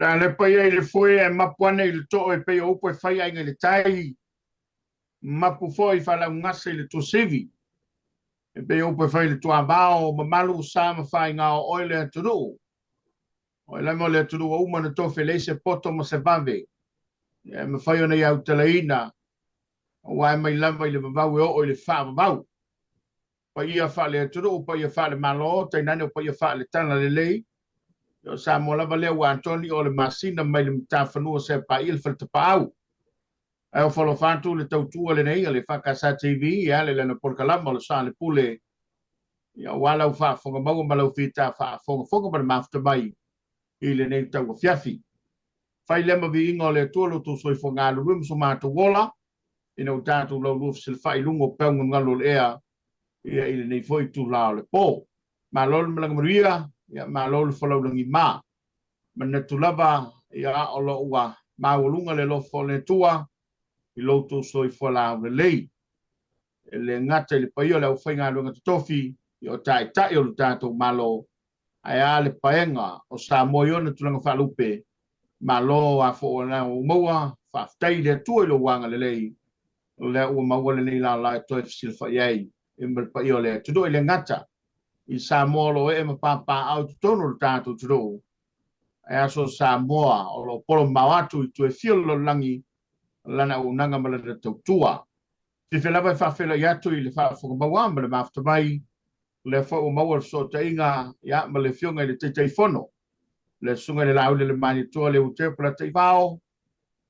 Le a le paia i le foe ae mapu ane i le too e pei o upu e fai aiga i le tai, mapu foi faalaugase i le tuasivi e pei o upu e fai i le tuavao, mamalu sa ma faiga o oe le atunuu. O oe lava o le atunuu ua uma ona tofi e leai se poto ma se vave e mafai ona iautalaina, aua e mai lava i le vavau e oo i le faavavau. Paia faale-atunuu, paia faale-Malo, tainane o paia faale-Talalelei. O Samoa lava lea ua atoa ni o le masina mai le matafanua seia paia le faletapaau. Ae ofo alofa atu le tautua lenei a le EFKS TV e ala i lana polokalama o le Sa le Pule, aua lau faafofoga maua ma lau fita faafogafoga ma le mafuta mai i lenei tauafiafi. Fai lea ma viiga o le Atua lo outou soifua galulue ma so matou ola, ina ua tatou laulua fesilafai i luga o peaugalugalu o le ea ia i lenei foi itula o le po. Malo le malaga manuia, ia malo le folau lagima. Manatu lava ia o lo o ua maualuga le alofa o le Atua i lo outou soifua laulelei. E le gata i le paia o le aufaigaluega totofi, ia o taitai o le tatou Malo, ae a le paega o Samoa i ona tulaga faalupe, Malo a fo ua maua, faafetai i le Atua i lou agalelei, o lea ua maua lenei laolao e toe fesilafai ai i ma le paia o le atunuu. E le gata i Samoa o lo o ee ma papaaao i totonu o le tatou atunuu, ae a so o Samoa o lo o polo mamao atu i tua e fia o le lalolagi lana auaunaga ma lana tautua. Fiafia lava e faafeiloai atu i le faafofoga maua ma le mafuta mai, o lea foi ua maua le fesootaiga ia, ma le Afioga i le Taitaifono, le Susuga i le Laauli le Malietoa Leuatea Polataivao,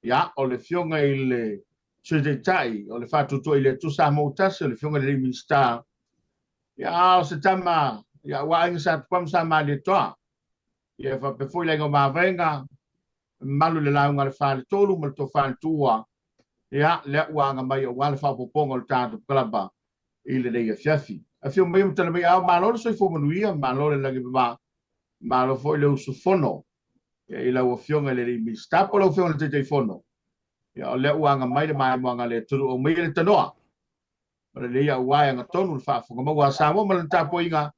ia, o le Afioga i le Sui Taitai o le Faatuatua i le Atua Samoa ua Tasi, o le Afioga i le Minisita, ia, a o se tama, ia, ua aiga sa Tupua ma sa Malietoa, ia, faapea foi le aiga o Mavaega, mamalu i le lauga a le Faletolu ma le Tofa i le Tuua, ia, lea ua aga mai aua le faaopoopoga o le tatou kalaba i lenei afiafi. Afio mai ma tala mai ao, malo le soifua manuia, malo le lagi mama, malo foi le usufono i lau Afioga i le alii Minisita po o lau Afioga i le Taitaifono. Ia, o lea ua aga mai le maimoaga a le atunuu, aumaia le tanoa ma lelei aua e agatonu le faafofoga maua a Samoa ma lana tapuaiga,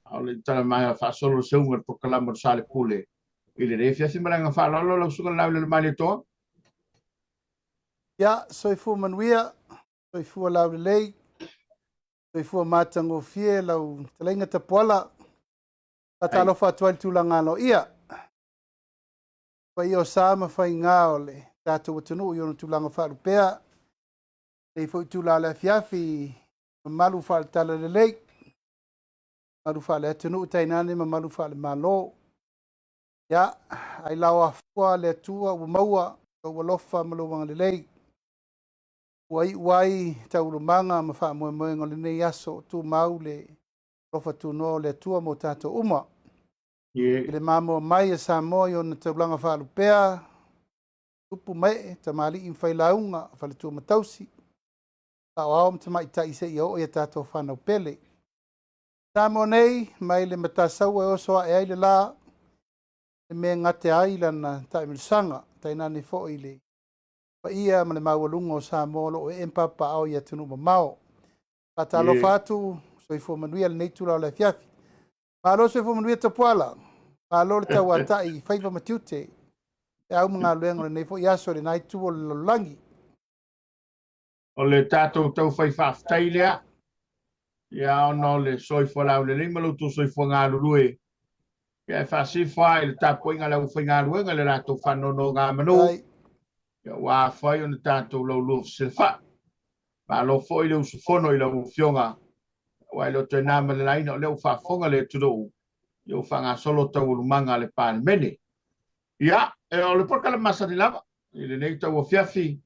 a o le tala mai a faasolo le seuga o le polokalama o le Salepule i lenei afiafi. Ma le agaga faaaloalo lau Susuga Laulele Malietoa. Ia, soifua manuia, soifua laulelei, soifua matagofie lau fetalaiga Tapuala. Faatalofa atu ai le tulaga aloaia. Paia o sa ma faiga o le tatou atunuu i ona tulaga faalupea. Lenei foi itula o le afiafi, mamalu faale-talalelei, mamalu faale-atunuu tainane mamalu faale-Malo. Ia, ailao afua le Atua ua maua lou alofa ma lou agalelei. Ua iu ai taualumaga ma faamoemoega o lenei aso o tumau le alofa tunoa o le Atua mo tatou uma. I le mamoa mai a Samoa i ona taulaga faalupea, tupu ma ee, tamalii ma failauga, faletua ma tausi, saoao ma tamaitai seia oo i a tatou fanau pele. Samoa nei, mai le Matasaua e oso ae ai le la, le mea e gate ai lana taimilosaga, tainane foi le paia ma le maualuga o Samoa o lo o ee ma papaaao i atunuu mamao. Faatalofa atu, soifua manuia lenei itula o le afiafi. Malo soifua manuia Tapuala, malo le tauatai i faiva ma tiute, feau ma galuega o lenei foi aso i lena itu o le lalolagi. O le tatou taufai faafetai lea, ia ona o le soifua laulelei ma lo outou soifua galulue, ia e faasifo lava i le tapuaiga a le aufaigaluega i le latou faanonogamanu, ia ua afai ona tatou laulua fesilafai. Malo foi le usufono i lau Afioga, aua e le o toe na ma le laina o lea ua faafofoga le atunuu, ia ua faagasolo taualumaga a le Palemene. Ia, o le polokalame masani lava i lenei tauafiafi,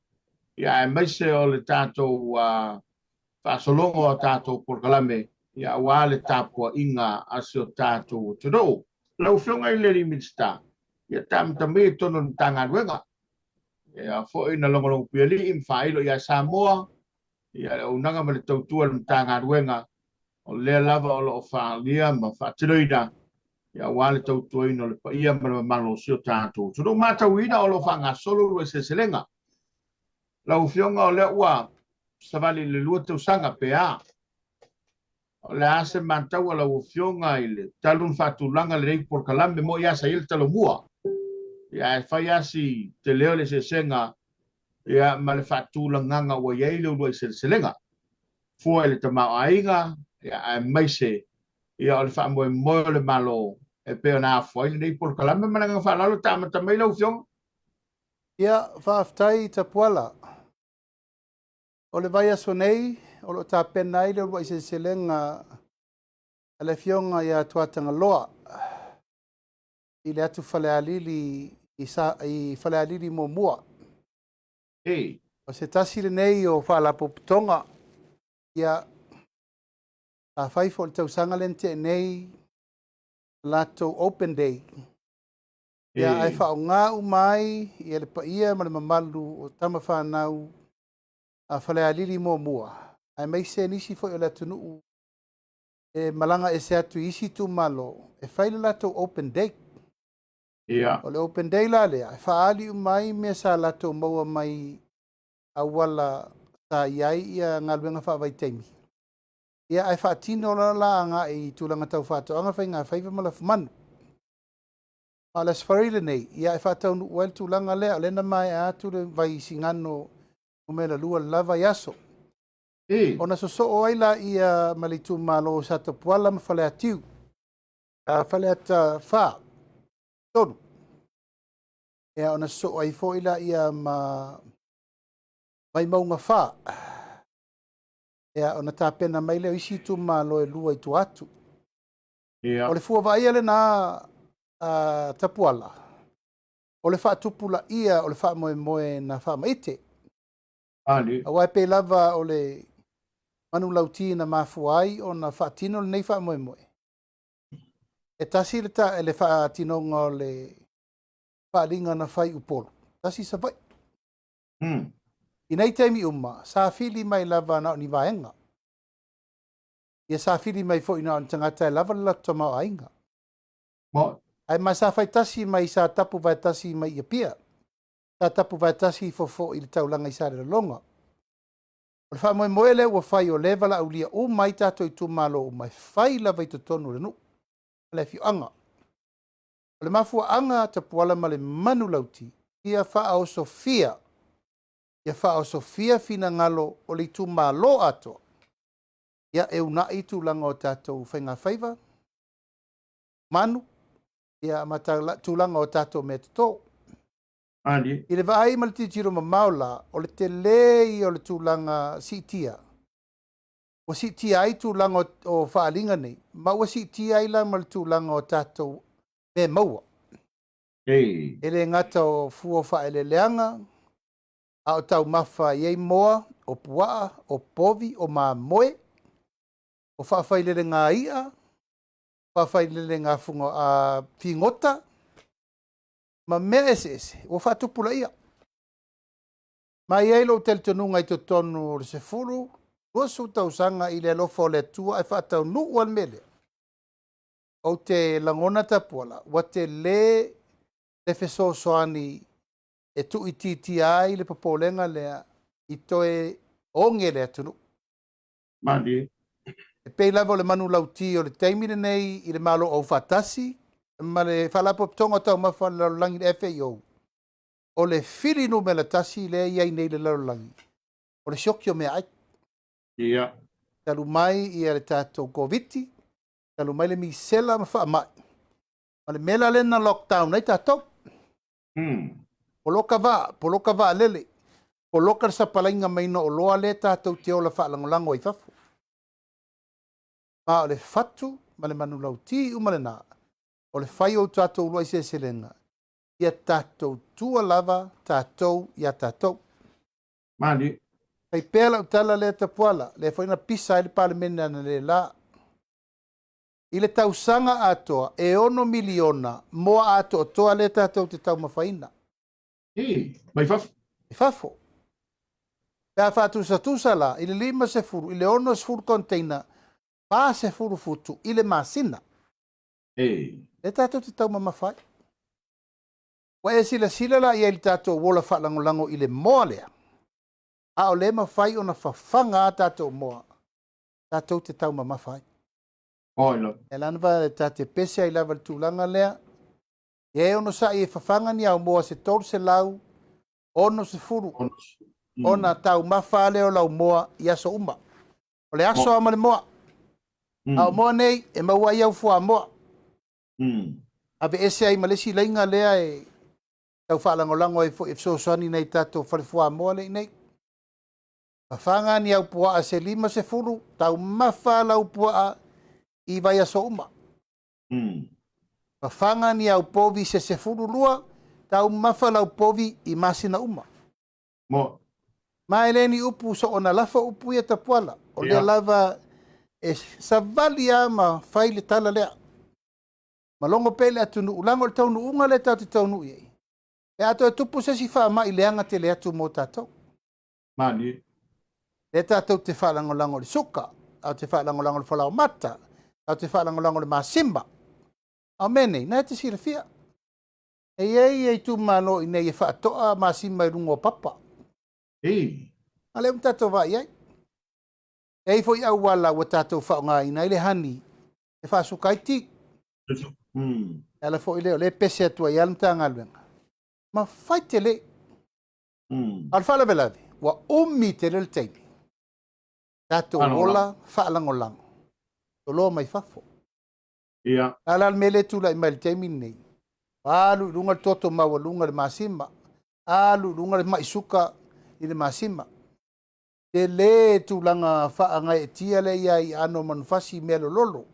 ia aemaise o le tatou faasologa o tatou polokalame, ia aua le tapuaiga a si o tatou atunuu. Lau Afioga i le alii Minisita, ia taamata mai i totonu o le Matagaluega. Ia foi na logologo puialii ma faailo ia Samoa, ia le auaunaga ma le tautua a le Matagaluega, o lea lava o lo o faaalia ma faatinoina ia aua le tautuaina o le paia ma le mamalu o si o tatou atunuu. Matauina o lo o faagasolo uluai seleselega. Lau Afioga o lea ua savali i le 2 tausaga pe a. O le a se matau a lau Afioga i le talu ona faatulaga lenei polokalame mo ia sa i ai le talomua. Ia, ae fai lava si tele o le eseesega ia ma le faatulagaga ua i ai le uluai seleselega fua i le tamaoaiga ia aemaise ia o le faamoemoe o le Malo e pei ona afua ai lenei polokalame. Ma le agaga faaaloalo, ta amata mai lau Afioga. Ia, faafetai Tapuala. O le vaiaso nei, o lo o tapena ai le uluai seleselega a le Afioga ia Tuatagaloa i le atu Falealili i Falealili muamua. O se tasi lenei o faalapotopotoga, ia, sa fai foi i le tausaga lea na tea nei latou open day. Ia, ae faaaoga uma ai ia le paia ma le mamalu o tama fanau a Falealili muamua, aemaise nisi foi o le atunuu e malaga ese atu i isi itumalo e fai le latou open day. O le open day la lea, e faaali uma ai mea sa latou maua mai auala sa i ai ia galuega faavaitaimi. Ia, ae faatino la la agai i tulaga tau faatoaga, faiga faiva ma lafumanu. A o le Aso Faraile lenei, ia e faataunuu ai le tulaga lea, o lea na maea atu le Vaisigano numera 2 i le la vaiaso. Ona sosoo ai laia ma le itumalo o Satapuala ma Faleatiu, a Faleata 4, 3. Ia, ona sosoo ai foi laia ma Vaimauga 4. Ia, ona tapena mai lea o isi itumalo e 2 i tua atu. O le fua vaaia lena a Tapuala, o le faatupulaia o le faamoemoe na faamaite. Aua e pei lava o le manulauti na mafua ai ona faatino lenei faamoemoe. E tasi le faatinoga o le faaaliga na fai i Upolu, tasi Savaii. I nei taimi uma, sa fili mai lava na o ni vaega. Ia sa fili mai foi na o ni tagata e lava le latou tamaoaiga. Ae ma sa fai tasi mai sa tapu vaetasi mai i Apia. Sa tapu vaetasi ifo foi i le taulaga i Salelologa. O le faamoemoe lea ua fai o lea e valaaulia uma ai tatou itumalo uma e fai lava i totonu o le nuu, o le afioaga. O le mafuaaga Tapuala ma le manulauti, ia faaosofia, ia faaosofia finagalo o le itumalo atoa. Ia e uunai tulaga o tatou faiga faiva, manu, ia ma tulaga o tatou mea toto. I le vaai ma le tilotilo mamao la, o le tele ia o le tulaga siitia. Ua siitia ai tulaga o faaaliga nei, ma ua siitia ai la ma le tulaga o tatou mea maua. E le gata o fua o faaeleeleaga, a o taumafa e i ai moa, o puaa, o povi, o mamoe, o faafailelega i'a, faafailelega fuga, figota, ma mea eseese ua faatupulaia. Ma i ai lou talitonuga i totonu o le 10, 20 tausaga i le alofa o le Atua e faataunuu ai le mea lea. Ou te lagona Tapuala, ua tele le fesoasoani e tuuitiitia ai le popolega lea i toe oge le atunuu. E pei lava o le manulauti o le taimi lenei i le Malo Aufaatasi ma le Faalapotopotoga o Taumafa o le Lalolagi le FAO, o le fili numera 1 lea e i ai nei i le lalolagi, o le sioki o meaai. Talu mai ia le tatou Koviti, talu mai le misela ma faamai, ma le mea la lea na lockdown ai tatou. Poloka vaa, poloka vaalele, poloka le sapalaiga mai o oloa lea tatou te ola faalagolago ai fafo. Ma o le fatu ma le manulauti uma lena, o le fai o tatou uluai seleselega, ia tatou tua lava tatou ia tatou. Fai pea lau tala lea Tapuala, lea foi na pisa ai le Palemene analeila. I le tausaga atoa, e 6 miliona moa atoatoa lea tatou te taumafaina. Mai fafo. I fafo. Pe a faatusatusa la, i le 50, i le 60 container, 40 futu i le masina. Lea tatou te taumamafa ai. Ua e silasila la i ai i le tatou ola faalagolago i le moa lea, a o le mafai ona fafaga a tatou moa, tatou te taumamafa ai. Oi lo. E lana va ta te pese ai lava le tulaga lea. Ia e onosaʻi e fafaga ni aumoa se 360 ona taumafa lea o laumoa i aso uma. O le aso lava ma le moa. A o moa nei, e maua ai au fuamoa. Aveese ai ma le isi laiga lea e tau faalagolago ai foi e fesoasoani i nai tatou fale fuamoa lea e i inei. Fafaga ni au puaa se 50, taumafa lau puaa i vaiaso uma. Fafaga ni au povi se 12, taumafa lau povi i masina uma. Mo. Ma e le ni upu soona lafo upu ia Tapuala. O lea lava e savali lava ma fai le tala lea. Ma logo pea i le atunuu, leaga o le taunuuga lea tatou te taunuu i ai. Pe a toe tupu se isi faamai leaga tele atu mo tatou. Malie. Lea tatou te faalagolago i le suka, tatou te faalagolago i le falaoamata, tatou te faalagolago i le masima. A o mea nei, na e te silafia. E i ai itumalo i inei e faatoa masima i luga o papa. Ei. A lea ua tatou vaai ai. E i ai foi auala ua tatou faaaogaina ai le honey e faasuka ai ti. E ala foi lea o lea e pese atu ai lava le Matagaluega. Ma fai tele. A o le faalavelave, ua umi tele le taimi. Tatou ola faalagolago. Toloa mai fafo. A la le mea lea e tulai mai i le taimi lenei. Alu i luga le toto maualuga i le masima. Alu i luga le mai suka i le masima. Tele tulaga faagaeetia lea e i ai i aano o manufasi i mea lololo.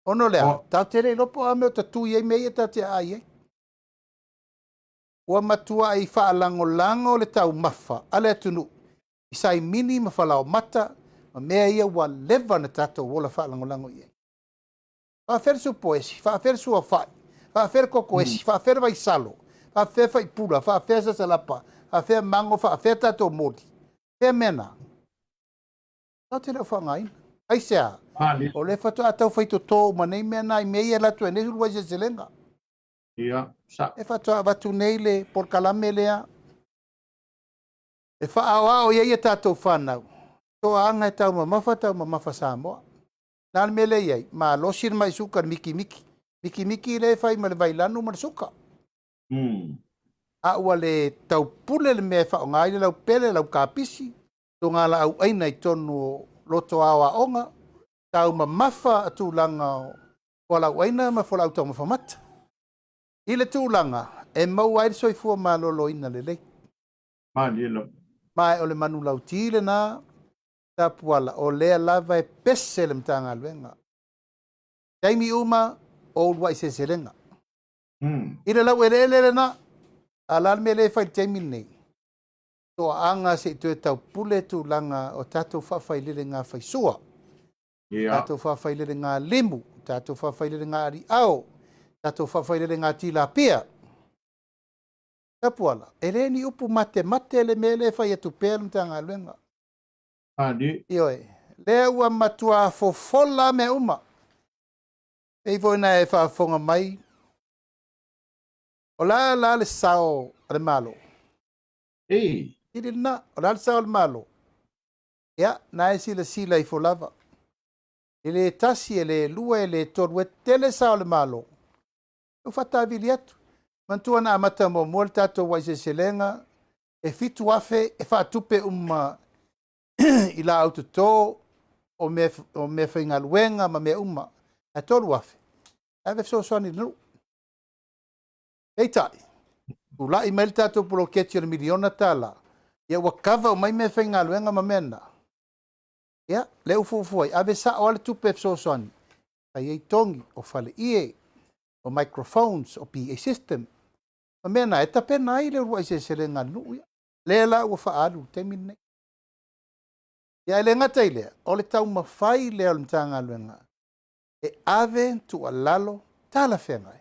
Ona o le a? Tatou te le iloa po o a mea o tatui ai mea ia tatou te aai ai. Ua matuai faalagolago le taumafa a le atunuu i saimini ma falaoamata ma mea ia ua leva ona tatou ola faalagolago i ai. Faafefea le supoesi, faafefea le suafai, faafefea le kokoesi, faafefea le vaisalo, faafefea faipula, faafefea sasalapa, faafefea mago, faafefea tatou moli. Fea mea na? Tatou te le o faaaogaina. Aisea? O lea faatoa tau fai toto uma nei mea na i mea ia e alu atu ai nei uluai seleselega. Ia, sa. E faatoa avatu nei le polokalame lea e faaoao i ai a tatou fanau, toaaga e taumamafa, taumamafa Samoa. Na le mea lea e i ai, malosi le mai suka i le mikimiki. Mikimiki lea e fai ma le vailanu ma le suka. A ua le taupule le mea e faaaoga ai le laupele, lau kapisi, togalaau aina i totonu o loto aoaoga, taumamafa tulaga o fualaau aina ma fualaau taumafa mata. I le tulaga e maua ai le soifua maloloina lelei. Malie lava. Ma o le manulauti lena, Tapuala, o lea lava e pese le Matagaluega. Taimi uma o uluai seleselega. I le laueleele lena, a la le mea lea e fai i le taimi lenei, toaaga se i toe taupule tulaga o tatou faafailelega faisua, tatou faafailelega limu, tatou faafailelega aliao, tatou faafailelega tilapia. Tapuala, e le ni upu matemate le mea lea e fai atu pea le Matagaluega. Malie. Ioe, lea ua matua fofola mea uma. Pei foi na e faafofoga mai, o la la le sao a le Malo. Ei. Ili lena, o la le sao a le Malo. Ia, na e silasila ifo lava. E le tasi, e le lua, e le tolu, e tele sao a le Malo. Ua faatavili atu. Manatua na amata muamua le tatou uluai seleselega, e 7,000 e faatupe uma i laau toto o mea faigaluega ma mea uma. Ae 3,000, e ave fesoasoani i le nuu. Peitai, tulai mai le tatou poloketi o le miliona tala, ia ua kava umai mea faigaluega ma mea na. Ia, lea ua fuafua ai, ave sao lava le tupe fesoasoani. Fai ai togi, o faleie, o microphones, o PA system. Ma mea na, e tapena ai le uluai seleselega a le nuu ia. Lea la ua faaalu i le taimi lenei. Ia, e le gata i lea, o le taumafai lea o le Matagaluega e ave tuualalo talafeagai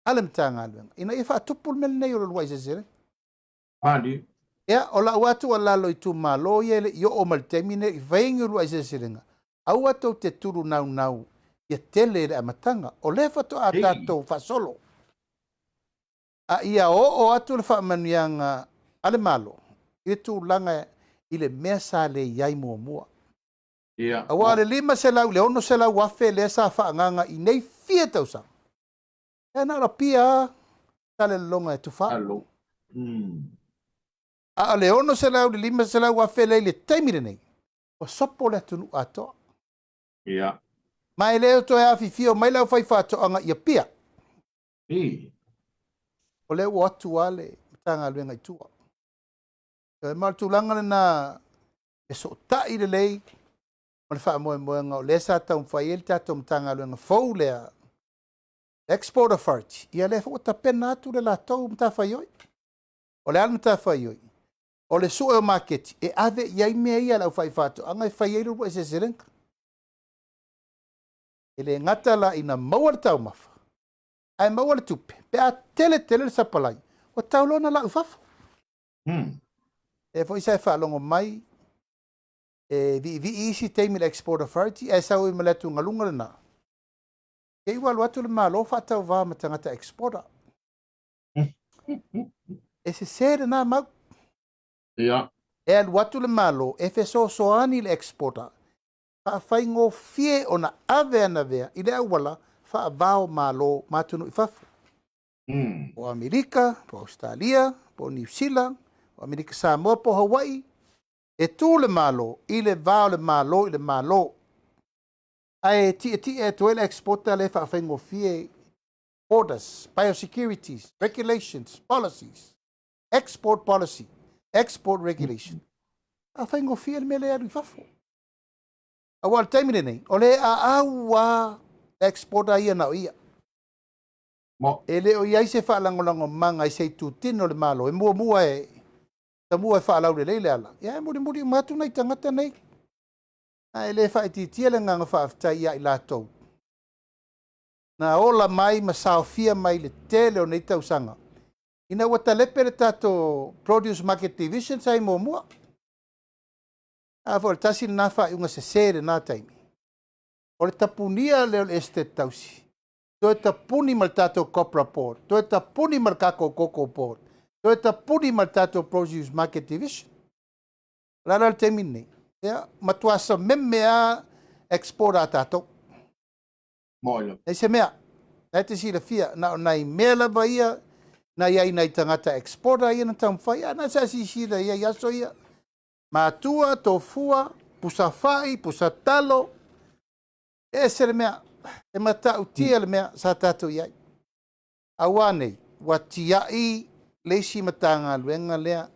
a le Matagaluega ina ia faatupu le mea lenei o le uluai seleselega. Malie. Ia, o lau lava tuualalo i itumalo ia e le i oo mai i le taimi lenei i fai ni uluai seleselega, aua tou te tulu naunau ia tele i le amataga. O lea faatoa tatou faasolo. A ia oo atu le faamanuiaga a le Malo i le tulaga i le mea sa le i ai muamua. Aua o le 500 i le 600,000 lea sa faaagaaga i nei fia tausaga. E na o Apia lava Salelologa e tufa. Alo. A o le 600 i le 500 afe lea i le taimi lenei, ua sopo le atunuu atoa. Ia. Ma e le o toe afifio mai le aufaifaatoaga i Apia. I. O lea ua o atu lava le Matagaluega i tua. Ma o le tulaga lena e sootai lelei ma le faamoemoega o lea sa taumafai ai le tatou Matagaluega fou lea, Export Authority, ia lea foi ua tapena atu le latou matafaioi. O le a le matafaioi? O le sue o maketi e ave i ai mea ia a le aufaifaatoaga e fai ai le uluai seleselega. E le gata la ina maua le taumafa, ae maua le tupe pe a tele tele le sapalai, ua tau loa ona lau i fafo. Lea foi sa e faalogo mai e viivii isi taimi i le Export Authority ae sau ai ma le atugaluga lena. Te i ua alu atu le Malo faatauva ma tagata exporter. E sese lena mau. Ia. E alu atu le Malo e fesoasoani i le exporter faafaigofie ona ave ana vea i le auala faavao Malo ma atunuu i fafo. Po o Amerika, po o Ausetalia, po o Niu Sila, po o Amerika Samoa, po o Hawaii, e tu le Malo i le va o le Malo i le Malo. Ae tietie atu ai le exporter lea e faafaigofie borders, biosecurities, regulations, policies, export policy, export regulation. Faafaigofie le mea lea e alu i fafo. Aua o le taimi lenei, o le aau lava exporter ia na o ia. Mo. E le o i ai se faalagolagomaga i se itutino o le Malo e muamua e tamua e faalaulelei le ala. Ia e mulimuli uma atu nai tagata nei. Ae le faaitiitia le agaga faafetai ia i latou na ola mai ma saofia mai le tele o nei tausaga ina ua talepe le tatou Produce Market Division sa i muamua. A foi o le tasi lena faaiuga sese i lena taimi. O le tapunia lea o le Esetete Tausi, toe tapuni ma le tatou Copra Board, toe tapuni ma le tatou Cocoa Board, toe tapuni ma le tatou Produce Market Division. O le a la le taimi lenei? Ia, matua sameme lava export a tatou. Moe. Leai se mea. La e te silafia, na o nai mea lava ia na i ai nai tagata exporter ia na taumafai, a na sa silasila i ai i aso ia. Matua, tofua, pusa fai, pusa talo, e ese le mea, e matautia le mea sa tatou i ai. Aua nei, ua tiai le isi Matagaluega lea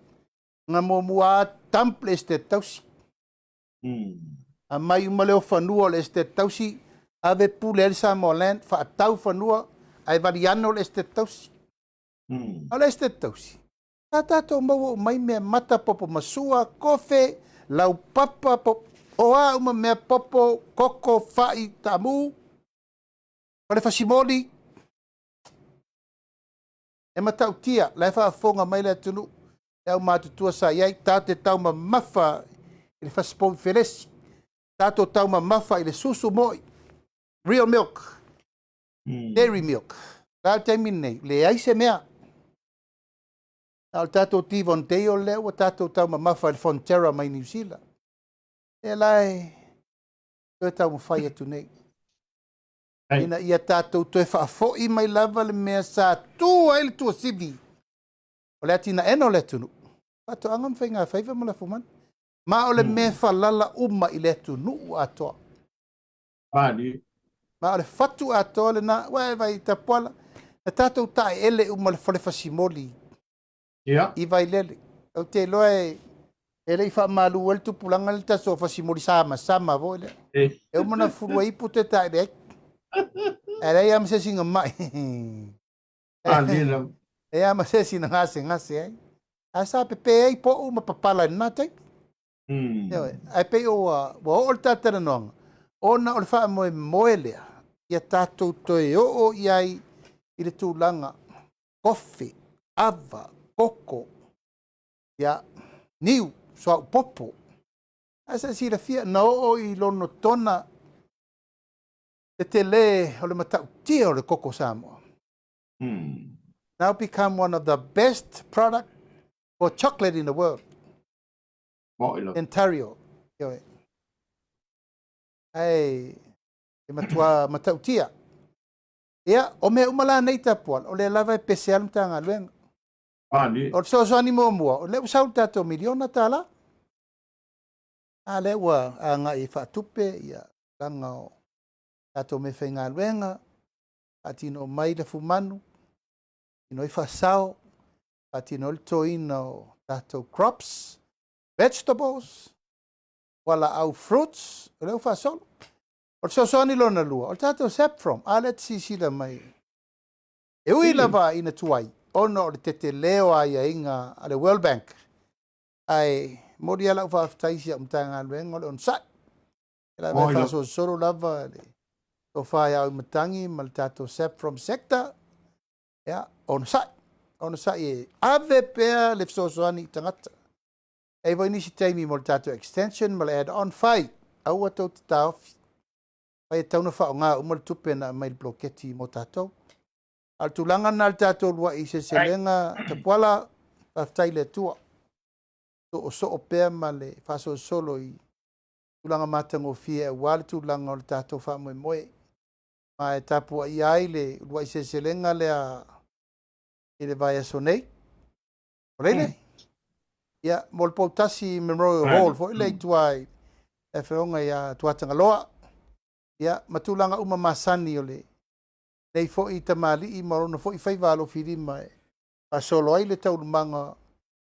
na muamua lava dump le Esetete Tausi. Aumai uma lea o fanua o le Esetete Tausi, ave pule ai le Samoa Land, faatau fanua, ae valiano le Esetete Tausi. A o le Esetete Tausi, sa tatou maua uma ai mea mata, popo masua, kofe, laupapa, o a uma mea popo, koko, fai, taamu, fale fasimoli. E matautia, la e faafofoga mai le atunuu, le aumatutua sa i ai, tatou te taumamafa i le fasipovi felesi, tatou taumamafa i le susu moi, real milk, dairy milk. O le a le taimi lenei? Leai se mea. Na o le tatou Devondale lea ua tatou taumamafa i le Fonterra mai Niu Sila. Lea la e toe taumafai atu nei. Ina ia tatou toe faafoi mai lava le mea sa tu ai le tuasivi o le atinaena o le atunuu, faatoaga ma faigafaiva ma lafumanu. Ma o le mea e falala uma i le atunuu atoa. Mali. Ma o le fatu atoa lena, ua e vai Tapuala, na tatou taeele uma le fale fasimoli i Vailele. Ou te iloa e le i faamalu ai le tupulaga le tasi o fasimoli samasama foi lea. E uma ona fulu ai ipu toe taele ai. Ae leai lava ma se isi na mai. E lava ma se isi na gasegase ai. Ae sa pepe ai pou ma papala i lena taimi. Ioe. Ae pei ua oo le talatalanoaga, ona o le faamoemoe lea, ia tatou toe oo i ai i le tulaga kofe, ava, koko, ia, niu, suauu popo. Ae sa silafia, na oo i Lonotona le tele o le matautia o le koko Samoa. Now become one of the best product for chocolate in the world. Moe lava. Ontario. Ioe. Ae e matua matautia. Ia, o mea uma la nei Tapuala, o lea lava e pese lava le Matagaluega. O le fesoasoani muamua, o lea ua sau le tatou miliona tala. A lea ua agai e faatupe ia tulaga o tatou meafaigaluega, faatino mai lafumanu, faatino ai faasao, faatino ai le totoina o tatou crops, vegetables, fualaau fruits, o lea ua faasolo. O le fesoasoani lona lua, o le tatou SAPROM, a lea e te silasila mai. E ui lava ina tuai, ona o le tetele o aiaiga a le World Bank, ae momoli lava lau faafetai i si au Matagaluega o le onosai. E lava e faasolosolo lava le tofa ia Auimatagi ma le tatou SAPROM sector, ia, onosai. Onosai e ave pea le fesoasoani i tagata. E i ai foi nisi taimi mo le tatou extension ma le add-on fai, aua tou te taofi. Fai e tatau ona faaaoga uma le tupe na aumai i le poloketi mo tatou. A o le tulaga lena i le tatou uluai seleselega Tapuala, faafetai i le Atua. Soosoo pea ma le faasolosolo i tulaga matagofie aua le tulaga o le tatou faamoemoe. Ma e tapuaia ai le uluai seleselega lea i le vaiaso nei. O Leile? Ia, mo le Poutasi Memorial Hall foi lea i tua i le afioga ia Tuatagaloa. Ia, ma tulaga uma masani o lenei foi tamalii ma lona foi faiva alofilima e faasolo ai le taualumaga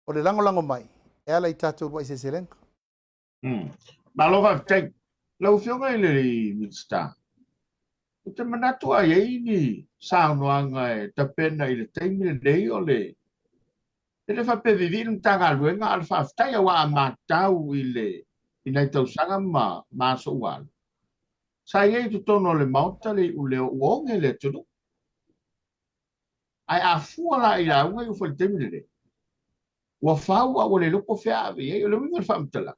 o le lagolago mai e ala i tatou uluai seleselega. Malo faafetai. Lau Afioga i le Minisita, ou te manatu a i ai ni saunoaga e tapena i le taimi lenei o le e le faapea vivii le Matagaluega a o le faafetai aua a matau i le i nai tausaga ma ma aso ua alu, sa i ai i totonu o le Maota le iuleo ua oge le atunuu. Ae a fua la i lauga ia ua fai i le taimi lenei, ua fau a ua le iloa po o fea a ave i ai. O le uiga o le faamatalaga,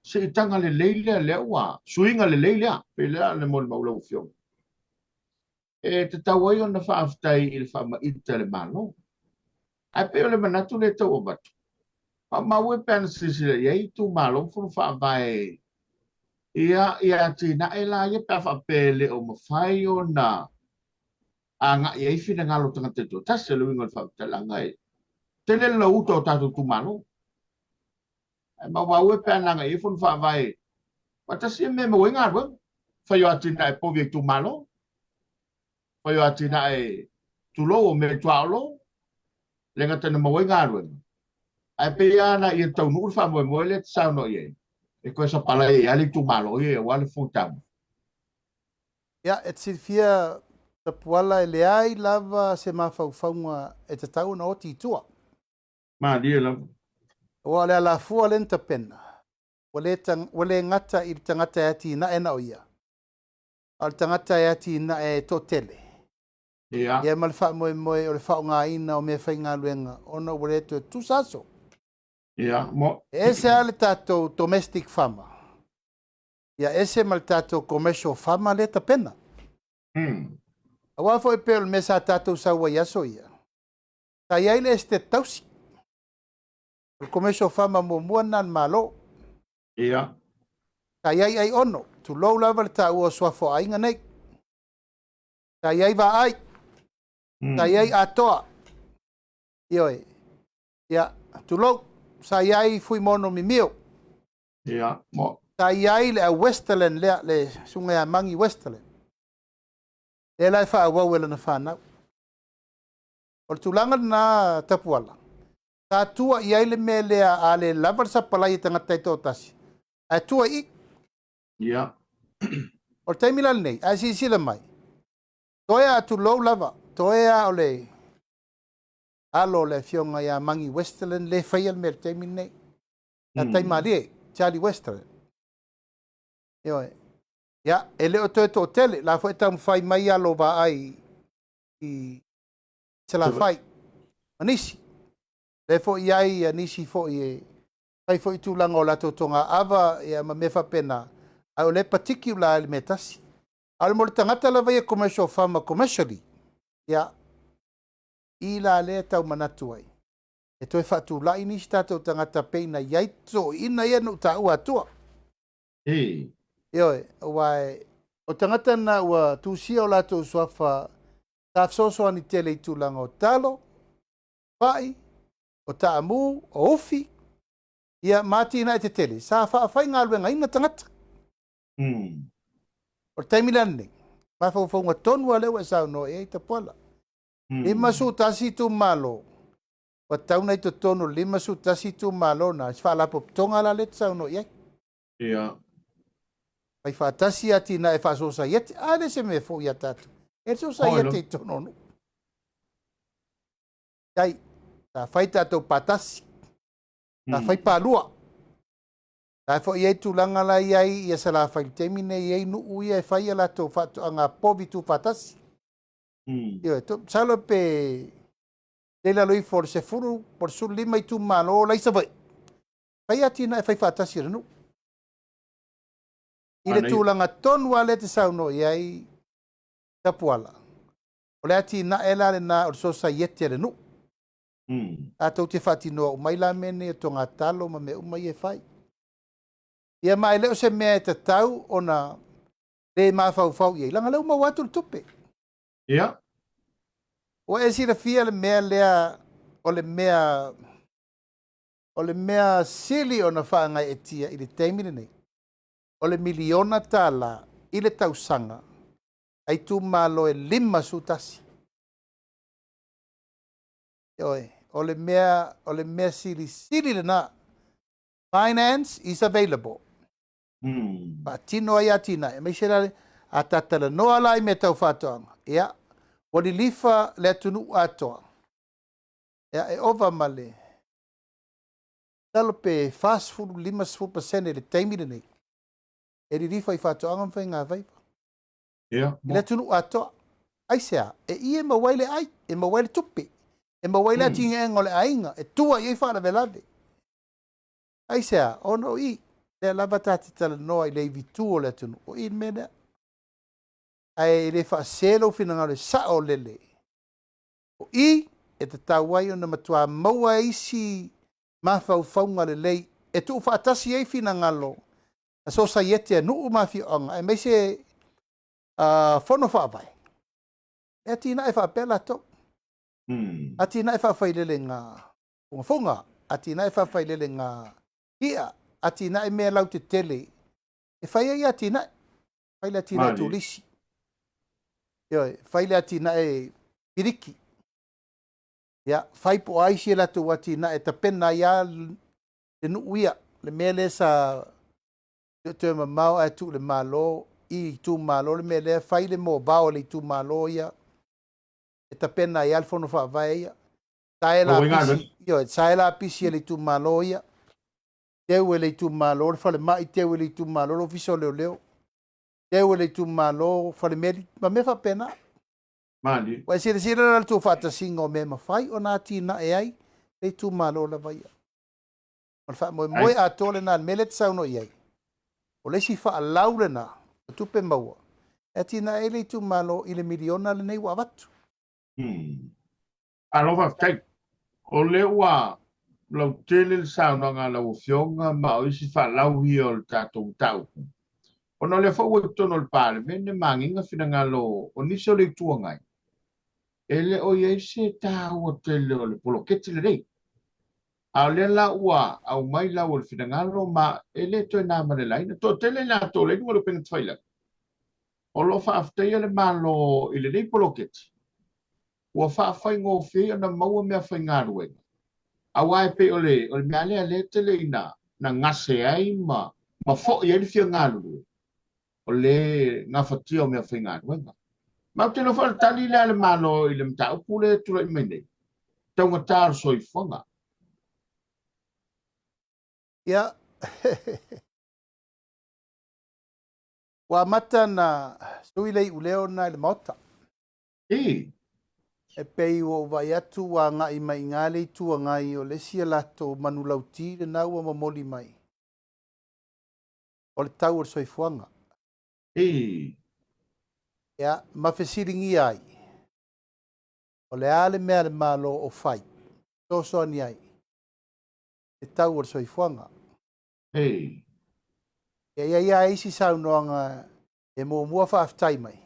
siitaga lelei lea, lea ua suiga lelei lea, pei lea le molimau lau Afioga. E tatau ai ona faafetai i le faamaita e le Malo. Ae pei o le manatu lea e tau avatu, maumau e pe ana silasila i ai itumalo ma fono faavae ia ia atinae la ia pe a faapea e le o mafai ona agai i ai finagalo o tagata e toatasi. O le uiga o le faamatalaga e tele le lauuta o tatou itumalo. Ae maumau e pe ana agai i ai fono faavae faatasi ia mea e maua ai galuega. Fai o atinae povi a itumalo, fai o atinae tulou o mea i tuaolo, le gata ina maua ai galuega, ae pei lava na ia taunuu le faamoemoe lea e te saunoa i ai, e toe sapalai ai lava le itumalo ia aua le fonotaga. Ia, e te silafia Tapuala e leai lava se mafaufauga e tatau ona oti i tua. Malie lava. Aua o le alafua lea na tapena, ua le, ua le gata i le tagata e atinae na o ia, a o le tagata e atinae e toatele. Ia. Ia ma le faamoemoe o le faaaogaina o meafaigaluega ona ua le toe tusa aso. Ia, mo. E ese lava le tatou domestic farmer, ia ese ma le tatou commercial farmer lea e tapena. Aua foi pei o le mea sa tatou sau ai i aso ia, sa i ai le estate tausi. O le commercial farmer muamua lena a le Malo. Ia. Sa i ai Aiono, tulou lava le taua o suafa o aiga nei. Sa i ai Vaai, sa i ai Atoa, ioe, ia, tulou, sa i ai Fuimono Mimio. Ia, mo. Sa i ai le au Westerland lea, le susuga ia Magi Westerland. Lea la e faaauau e lana fanau. O le tulaga lena Tapuala, sa tua i ai le mea lea a le lava le sapalai e tagata e toatasi, ae tua i i. Ia. O le taimi la lenei, a e silasila mai, toe a tulou lava, toe a o le alo o le afioga ia Magi Westerland le faia le mea i le taimi lenei. Ia Taimalie, Charlie Westerland. Ioe. Ia, e le o toe toatele, la foi e taumafai mai alo vaai i Salafai ma nisi. Lea foi i ai nisi foi e fai foi tulaga o latou toga-ava ia ma mea faapena, ae o lea e particular i le mea tasi. A o le mo le tagata lava ia commercial farmer commercially, ia, i la lea e tau manatu ai, e toe faatulai nisi tatou tagata pei na i ai toeaiina ia na ou taua atua. Ioe, aua o tagata na ua tusia o latou suafa. Sa fesoasoani tele i tulaga o talo, fa'i, o taamu, o ufi, ia ma atinae tetele sa faafaigaluegaina tagata. O le taimi la lenei, mafaufauga tonu lava lea ua e saunoa i ai Tapuala. 51 itumalo, ua tatau ona i totonu o le 51 itumalo lena se faalapotopotoga la lea e te saunoa i ai. Fai faatasi atinae faasosaiete. A le se mea fou ia tatou. E le sosaiete i totonu o nuu. Tai, sa fai tatou patasi, sa fai palua. La foi i ai tulaga la i ai ia Salafai i le taimi nei, e i ai nuu ia e fai a latou faatoaga povi tuufaatasi. Ioe, masalo pe le lalo ifo o le 10 po o le 15 itumalo la i Savaii, fai atinae fai faatasi a le nuu. I le tulaga tonu lava lea e te saunoa i ai Tapuala, o le atinae la lena o le sosaiete a le nuu. Tatou te faatinoa uma ai la mea nei o togatalo ma mea uma ia e fai. Ia ma e le o se mea e tatau ona le mafaufau i ai, leaga o lea ua maua atu le tupe. Ua e silafia le mea lea, o le mea o le mea sili ona faagaeetia i le taimi lenei, o le miliona tala i le tausaga a itumalo e 51. Ioe, o le mea silisili lena. Finance is available. Faatino ai atinae, aemaise la a ta talanoa la i mea tau faatoaga, ia, ua lilifa le atunuu atoa, ia, e ova ma le masalo pe 40, 50% i le taimi lenei, e lilifa i faatoaga ma faigafaiva. I le atunuu atoa. Aisea? E i e maua ai le ai, e maua ai le tupe, e maua ai le atinaega o le aiga, e tua i ai faalavelave. Aisea? Ona o i, lea lava ta te talanoa i le ivitu o le atunuu, o i le mea lea. Ae le faasese lou finagalo e sao lele. O i e tatau ai ona matua maua isi mafaufauga lelei e tuufaatasi ai finagalo a sosaiete a nuu ma afioaga, aemaise fono faavae, e atinae faapea latou. Atinae faafailelega fugafuga, atinae faafailelega i'a, atinae mea lautetele e fai ai atinae. Fai le atinae turisi, ioe, fai le atinae piliki, ia, fai po o a isi a latou atinae e tapena ai lava le nuu ia, le mea lea sa toe mamao ae tuu i le Malo i itumalo le mea lea, fai le moavao a le itumalo ia e tapena ai lava le fono faavae ia. Sae lapisi, ioe, sae lapisi a le itumalo ia, teu e le itumalo le falemai, teu e le itumalo le ofisa o leoleo, teu e le itumalo falemeli, ma mea faapena. Ua e silasila la i le tuufaatasiga o mea e mafai ona atinae ai le itumalo lava ia. O le faamoemoe atoa lena i le mea lea e te saunoa i ai, o le isi faalau lena o tupe maua e atinae ai le itumalo i le miliona lenei ua avatu. Malo faafetai. O lea ua lautele le saunoaga a lau Afioga ma o isi faalau ia o le tatou mataupu. Ona o lea foi ua i totonu o le Palemene magiga finagalo o nisi o le Itu Agai, e le o i ai se taua tele o le poloketi lenei. A o lea la ua aumai lau o le finagalo ma e le toe na ma le laina. Toatele i latou o lea e i luga o le upega tafailagi, o lo o faafetaia le Malo i lenei poloketi, ua faafaigofie ai ona maua mea faigaluega, aua e pei o le mea lea lea e tele ina gase ai ma foi ai le fia galulue, o le gafatia o mea faigaluega. Ma ou te iloa foi o le tali lea a le Malo i le mataupu lea e tulai mai nei, taugata o le soifuaga. Ia, ua amata ona sui le iuleo lena i le Maota. E pei ua ou vaai atu ua agai mai i ina le Itu Agai, o le isi a latou manulauti lena ua momoli mai, o le tau o le soifuaga. Ia, ma fesiligia ai, o le a le mea a le Malo o fai, fesoasoani ai le tau o le soifuaga. Ia, e i ai lava isi saunoaga e muamua faafetai mai,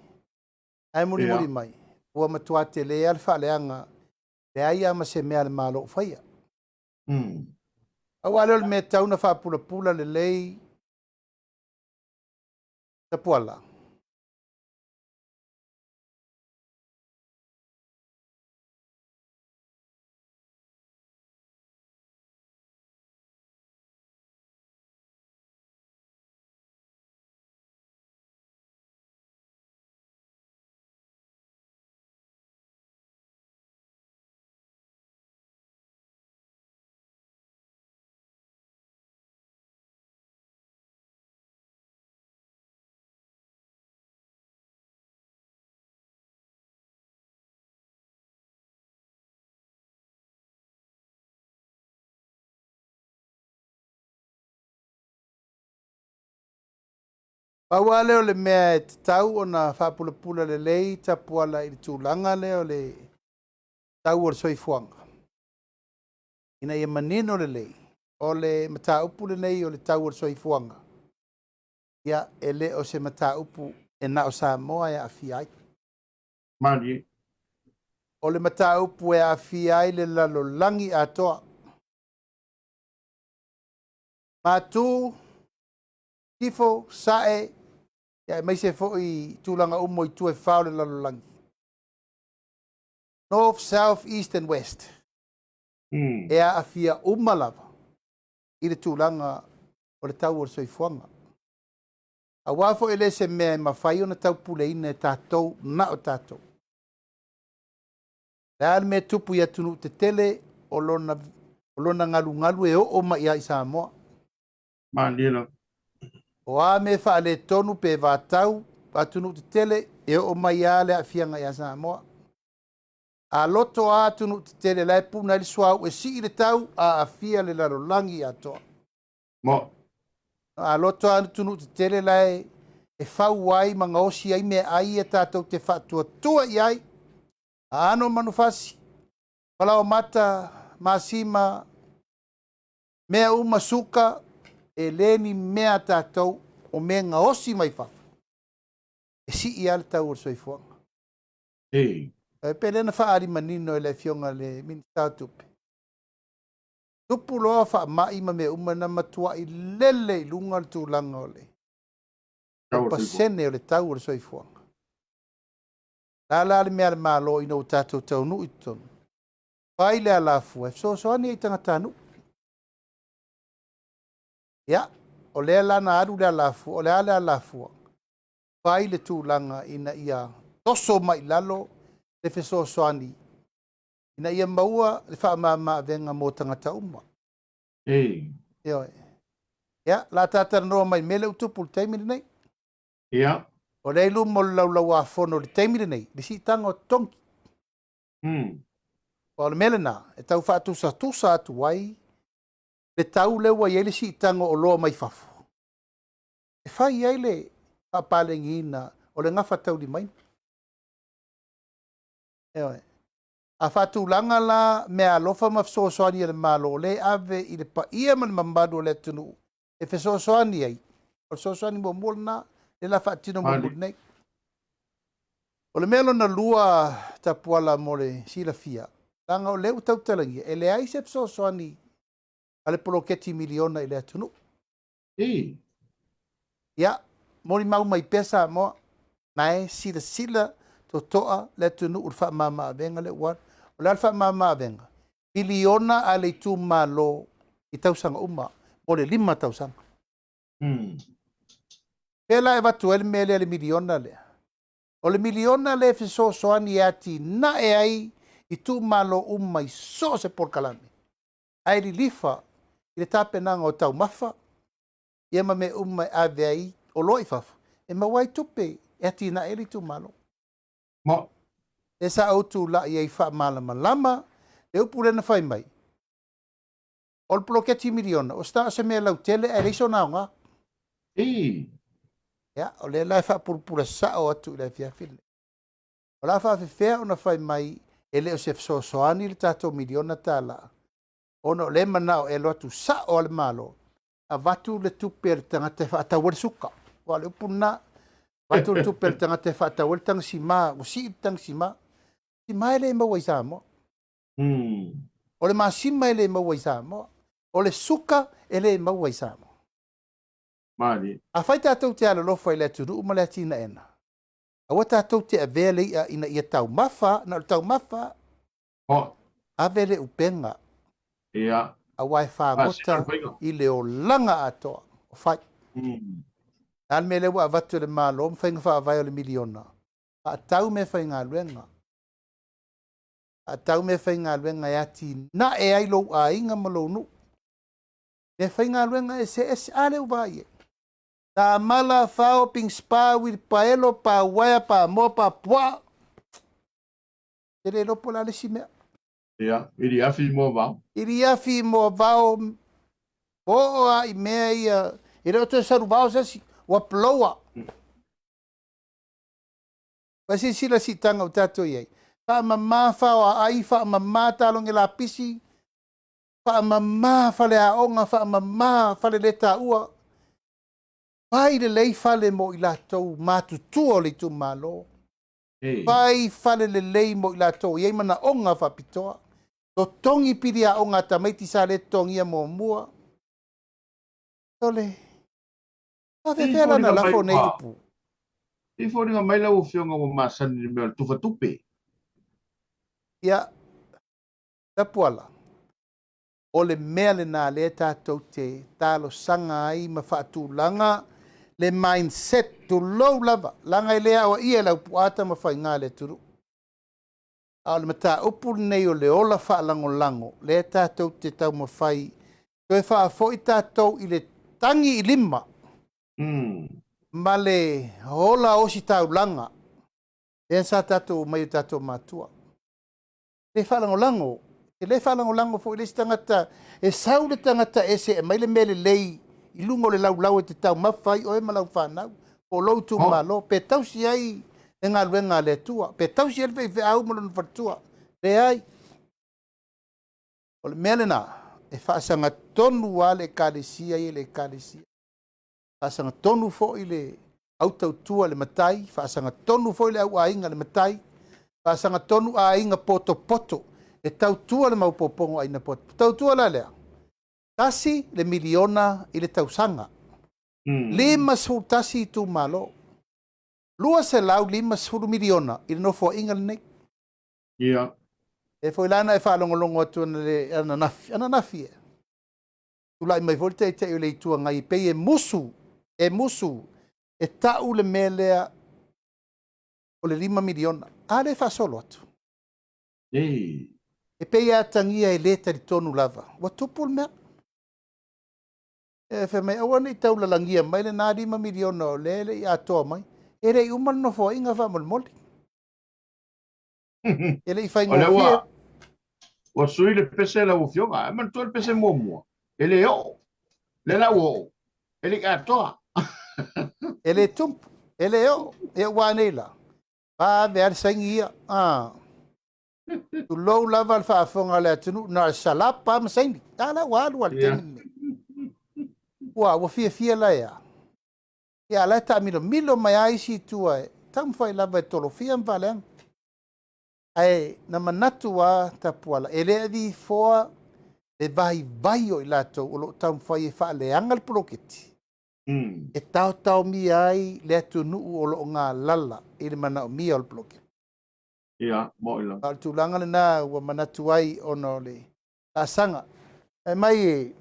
ae mulimuli mai, Ua matuā telē lava le faaleaga, leai lava ma se mea a le Malo o faia. Pau lava lea o le mea e tatau ona faapulapula lelei Tapuala. Pau lava lea o le mea e tatau ona faapulapula lelei Tapuala i le tulaga lea o le tau o le soifuaga, ina ia manino lelei, o le mataupu lenei o le tau o le soifuaga, ia, e le o se mataupu e na o Samoa e aafia ai. Malie. O le mataupu e aafia ai le lalolagi atoa. Matu, Tifo, Sa'e, aemaise foi tulaga uma o itu e fa o le lalolagi. North, South, East and West. E aafia uma lava i le tulaga o le tau o le soifuaga. Aua foi e le se mea e mafai ona taupuleina e tatou na o tatou. Le a le mea e tupu i atunuu tetele o lona galugalu e oo mai ia i Samoa. Malie lava. O a mea faaletonu pe vatau atunuu tetele e oo mai lava le aafiaga ia Samoa. A loto lava atunuu tetele la e puna ai le suauu e sii le tau, aafia le lalolagi atoa. Mo. A loto lava atunuu tetele la e fau ai ma gaosi ai meaai ia tatou te faatuatua i ai, aano o manufasi, falaoamata, masima, mea uma suka, e le ni mea a tatou o mea gaosi mai fafo, e sii lava le tau o le soifuaga. Ei. E pe lea na faaali manino e le Afioga i le Minisita o Tupe. Tupu loa faamai ma mea uma na matuai lele i luga le tulaga o le Tau o le soifuaga. pasene o le tau o le soifuaga. La la le mea a le Malo ina ua tatou taunuu i totonu, fai le alafua e fesoasoani ai i tagatanuu. Ia, o lea la na alu le alafua, o le a le alafua? Fai le tulaga ina ia toso mai i lalo le fesoasoani ina ia maua le faamama-avega mo tagata uma. Ei. Ioe. Ia, la tatalanoa mai mea lea ua tupu i le taimi lenei. Ia. O lea i luma o le laulauafono i le taimi lenei, le siitaga o totogi. O le mea lena, e tau faatusatusa atu ai le tau lea ua i ai le siitaga o oloa mai fafo, e fai ai le faapalegiina o le gafataulimaina. Ioe. A faatulaga la meaalofa ma fesoasoani a le Malo o lea e ave i le paia ma le mamalu o le atunuu e fesoasoani ai, o le fesoasoani muamua lena, lea la faatino mulimuli nei. O le mea lona lua Tapuala mo le silafia, leaga o lea ua tautalagia, e leai se fesoasoani a le poloketi miliona i le atunuu. Ei. Ia, molimau mai pea Samoa, na e silasila totoa le atunuu i le faamama-avega lea ua alu. O le a le faamama-avega? Miliona a le itumalo i tausaga uma, mo le 5 tausaga. Pea la e avatu ai le mea lea le miliona lea. O le miliona lea e fesoasoani e atinae ai itumalo uma i so o se polokalame. Ae lilifa i le tapenaga o taumafa, ia ma mea uma e ave ai oloa i fafo, e maua ai tupe e atinae ai le itumalo. Mo. E sa ou tulai ai faamalamalama le upu lea na fai mai. O le poloketi miliona, o se mea lautele ae leai sona aoga. Ei. Ia, o lea la e faapulapula sao atu i le afiafi lenei. O la faafefea ona fai mai e le o se fesoasoani le tatou miliona tala, ona o lea manao e alu atu sao a le Malo, avatu le tupe a le tagata e faatau ai le suka. Ua o le upu lena, avatu le tupe a le tagata e faatau ai le tagasima, ua sii le tagasima. Tima e le maua i Samoa. O le masima e le maua i Samoa. O le suka e le maua i Samoa. Malie. Afai tatou te alolofa i le atunuu ma le atinaena, aua tatou te avea le i'a ina ia taumafa, na o le taumafa, ave le upega, aua e fagota i le olaga atoa o fai. O le a le mea lea ua avatu e le Malo ma faiga faavae o le miliona? Faatau meafaigaluega. Faatau meafaigaluega e atinae ai lou aiga ma lou nuu. Meafaigaluega eseese, a lea ua vaai i ai. Tamala, fao, pigispa, uilipaelo, pauaea, pamoa, papuaa. E le iloa po o le a le isi mea. Ia, iliafi moavao. Iliafi moavao, oo lava i mea ia, e le o toe saluvao se isi, ua blower. Ua silasila i le siitaga ua tatou i ai. Faamama faoaai, faamama taloge lapisi, faamama faleaoga, faamama faleletaua. Fai lelei fale mo i latou matutua o le itumalo. Fai fale lelei mo i latou e i ai manaoga faapitoa. Totogi pili aoga a tamaiti sa le totogia muamua. O le faafefea la ona lafo nei upu? E foliga mai lau Afioga ua masani i le mea o le tufatupe. Ia, Tapuala, o le mea lena lea tatou te talosaga ai ma faatulaga le mindset, tulou lava, leaga e le aoaia e le aupuaa tama faiga a le atunuu. A o le mataupu lenei o le ola faalagolago, lea tatou te taumafai toe faafoi tatou i le tagi i lima ma le ola ositaulaga lea sa tatou omai i o tatou matua. Le faalagolago, e le faalagolago foi i le isi tagata, e sau le tagata ese e aumai le mea lelei i luga o le laulau e te taumafa ai oe ma lau fanau, po o lou itumalo, pe tausi ai le galuega a le Atua, pe tausi ai le faifeau ma lona faletua. Leai. O le mea lena, e faasagatonu lava le Ekalesia ia i le Ekalesia. Faasagatonu foi le autautua i le matai, faasagatonu foi le auaiga i le matai, faasagatonu aiga potopoto e tautua le maopoopoga o aiga potopoto. Tautua la lea, $1 miliona i le tausaga. 51 itumalo. $250 miliona i le nofoaiga lenei. E foi la na e faalogologo atu ananafi, ananafi e. Tulai mai foi le Taitai o le Itu Agai e pei e musu, e musu, e tau le mea lea o le $5 miliona. A lea e faasolo atu. E pei e atagia e le talitonu lava. Ua tupu le mea. E fai mai, aua ne i taulalagia mai lena $5 miliona o lea e le i atoa mai. E le i uma le nofoaiga faamolemole. E le i faigofie. O lea ua sui le pese lau Afioga. E manatua le pese muamua. E le oo. Lea la ua oo. E le i atoa. E le tupu. E le oo. E ua nei la. Vave lava le saini ia. Ah. Tulou lava le faafofoga a le atunuu, na o le salapa ma saini. A la ua alu lava i le taimi lenei. Ua fiafia la e a. Ia, a la e taamilomilo mai lava isi i tua e taumafai lava e tolofia ma faaleaga. Ae na manatu lava Tapuala, e le aviifoa le vaivai o i latou o lo o taumafai e faaleaga le poloketi, e taotaomia ai le atunuu o lo o galala i le manaomia o le poloketi. Ia, moi la. A o le tulaga lena ua manatu ai ona o le laasaga. Fai mai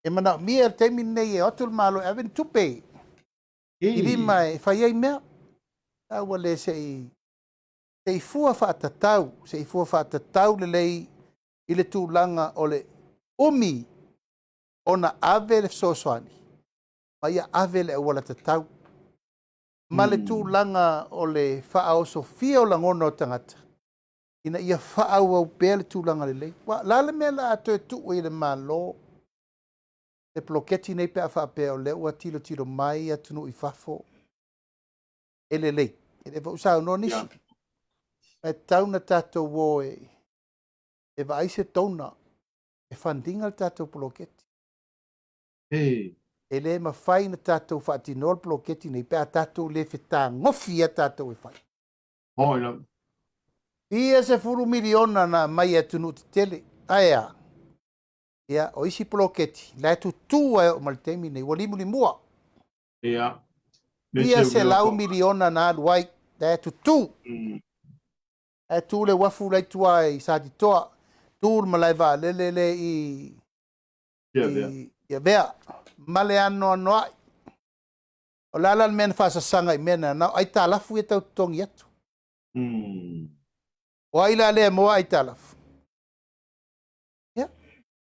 e manaomia le taimi lenei e o atu le Malo e ave ni tupe i lima e fai ai mea. A ua le se i fua faatatau, se i fua faatatau lelei i le tulaga o le umi ona ave le fesoasoani, ma ia ave le auala tatau. Ma le tulaga o le faaosofia o lagona o tagata, ina ia faaauau pea le tulaga lelei. Ua la le mea la a toe tuu i le Malo le poloketi nei pe a faapea o lea ua tilotilo mai atunuu i fafo e lelei. E le foi saunoa nisi. E tatau na tatou o e vaai se donor e fund ina le tatou poloketi. E le mafai na tatou faatinoa le poloketi nei pe a tatou le fetagofi ia tatou e fai. Moi la. Fia 10 miliona na aumai e atunuu tetele. Ae a? Ia, o isi poloketi, la e tutū ai oo mai le taimi nei, ua limulimua. Ia. Fia 100 miliona na alu ai, la e tutū. Ae tu le uafu la i tua i Satitoa, tu le malae vaalele le i i Avea, ma le anoanoai. O le a la le mea na faasasaga i mea na, na o aitalafu ia tau totogi atu. O ai la lea e moa aitalafu? Ia,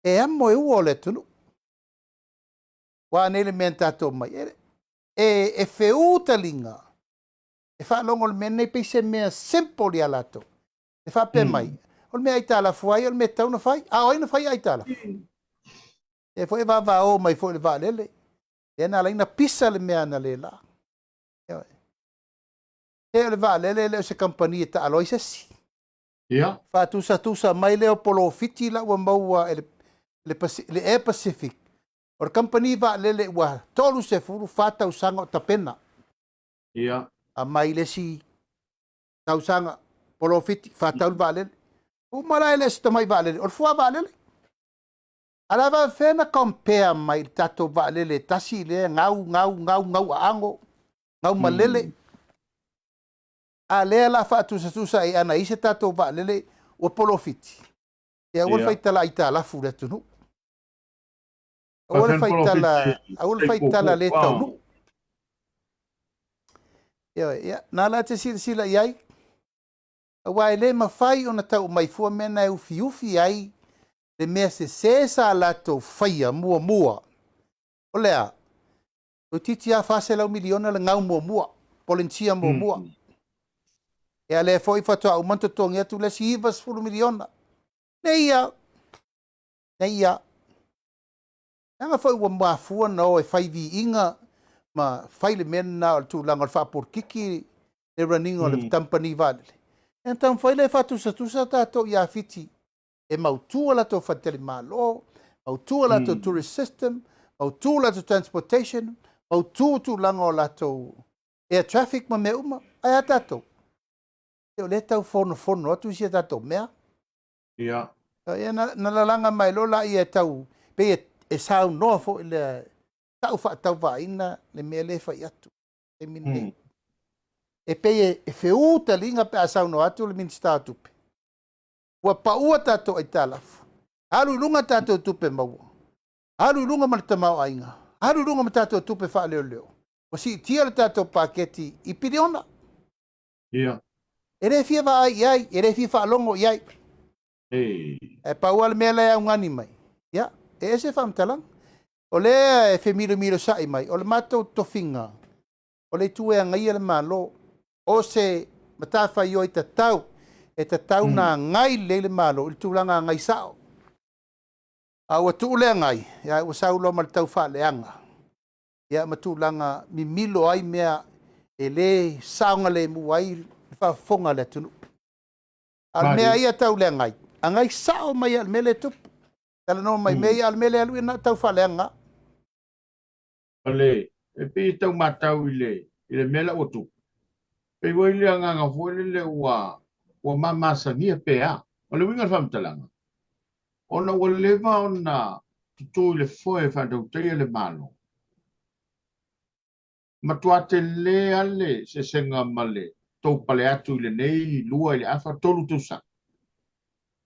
e amo e ua o le atunuu. Ua a nei le mea na tatou mai? E, e, e feū taliga, e faalogo le mea nei pei se mea simple ia latou. E faapea mai, o le mea aitalafu ai, o le mea tatau ona fai. A o ai na fai aitalafu? E foi e vavao mai foi le vaalele. Lea na ala ai ona pisa le mea analeila. E o le vaalele e le o se kamupani e taalo ai se isi. Ia. Faatusatusa mai lea o polofiti la ua maua e le, le, le Air Pacific. O le kamupani vaalele ua 34 tausaga o tapena. Ia. Aumai le isi tausaga polofiti, faatau le vaalele. Uma la e le o se tamai vaalele, o le fua vaalele. A la faapefea na compare mai le tatou vaalele e tasi lea gau, gau, gau, gau aago, gau malele. A lea la faatusatusa ai ana i se tatou vaalele ua polofiti. Ia aua le faitala aitalafu i le atunuu. Aua le faitala, aua le faitala le taunuu. Ioe, ia, na la te silasila i ai. Aua e le mafai ona tau mai fua mea na e ufiufi ai le mea sese sa latou faia muamua. O le a? Toeitiiti lava 400 miliona le gau muamua, polentia muamua. Ia lea foi faatoa uma ona totogi atu le isi 90 miliona. Nei ia, nei ia. Leaga foi ua mafua na o e fai viiga ma fai le mea lena o le tulaga o le faapolokiki le running o le kamupani vaalele. Ia ona taumafai lea e faatusatusa tatou ia Fiti e mautu a latou faletalimalo, mautu a latou tourist system, mautu latou transportation, mautu tulaga o latou air traffic ma mea uma. Ae a tatou? O lea e tau fonofono atu isi a tatou mea. Ia. Ia na, na lalaga mai loa laia e tau, pei e, e saunoa foi lea, tau faatauvaaina le mea lea e fai atu. Taimi lenei. E pei e, e feū taliga pe a saunoa atu le Minisita o Tupe. Ua paua tatou aitalafu. Alu i luga tatou tupe maua. Alu i luga ma le tamaoaiga. Alu i luga ma tatou tupe faaleoleo. Ua siitia le tatou paketi i piliona. Ia. E le fia vaai i ai, e le fia faalogo i ai. Ei. Ae pau lava le mea la e augani mai, ia, e ese faamatalaga. O lea e femilomilosai mai, o le matou tofiga, o le itu e agaia le Malo, o se matafaioi tatau, e tatau na agai lelei le Malo i le tulaga agai sao. A ua tuu le agai, ia, ua sau loa ma le tau faaleaga, ia, ma tulaga mimilo ai mea e le saogalemu ai le faafofoga a le atunuu. A o le mea ia tau le agai, agai sao mai lava i le mea lea e tupu. Talanoa mai mea ia, a o le mea lea alu ia na o tau faaleaga. O le, e pei e tau matau i le, i le mea la ua tupu. Pei ua i le agaga foi lele ua, ua mamasagia pe a. O le uiga o le faamatalaga, ona ua leva ona tutu i le foe e faatautaia le Malo. Matua tele lava le eseesega ma le tou pale atu i lenei 2 i le afa 3 tausaga.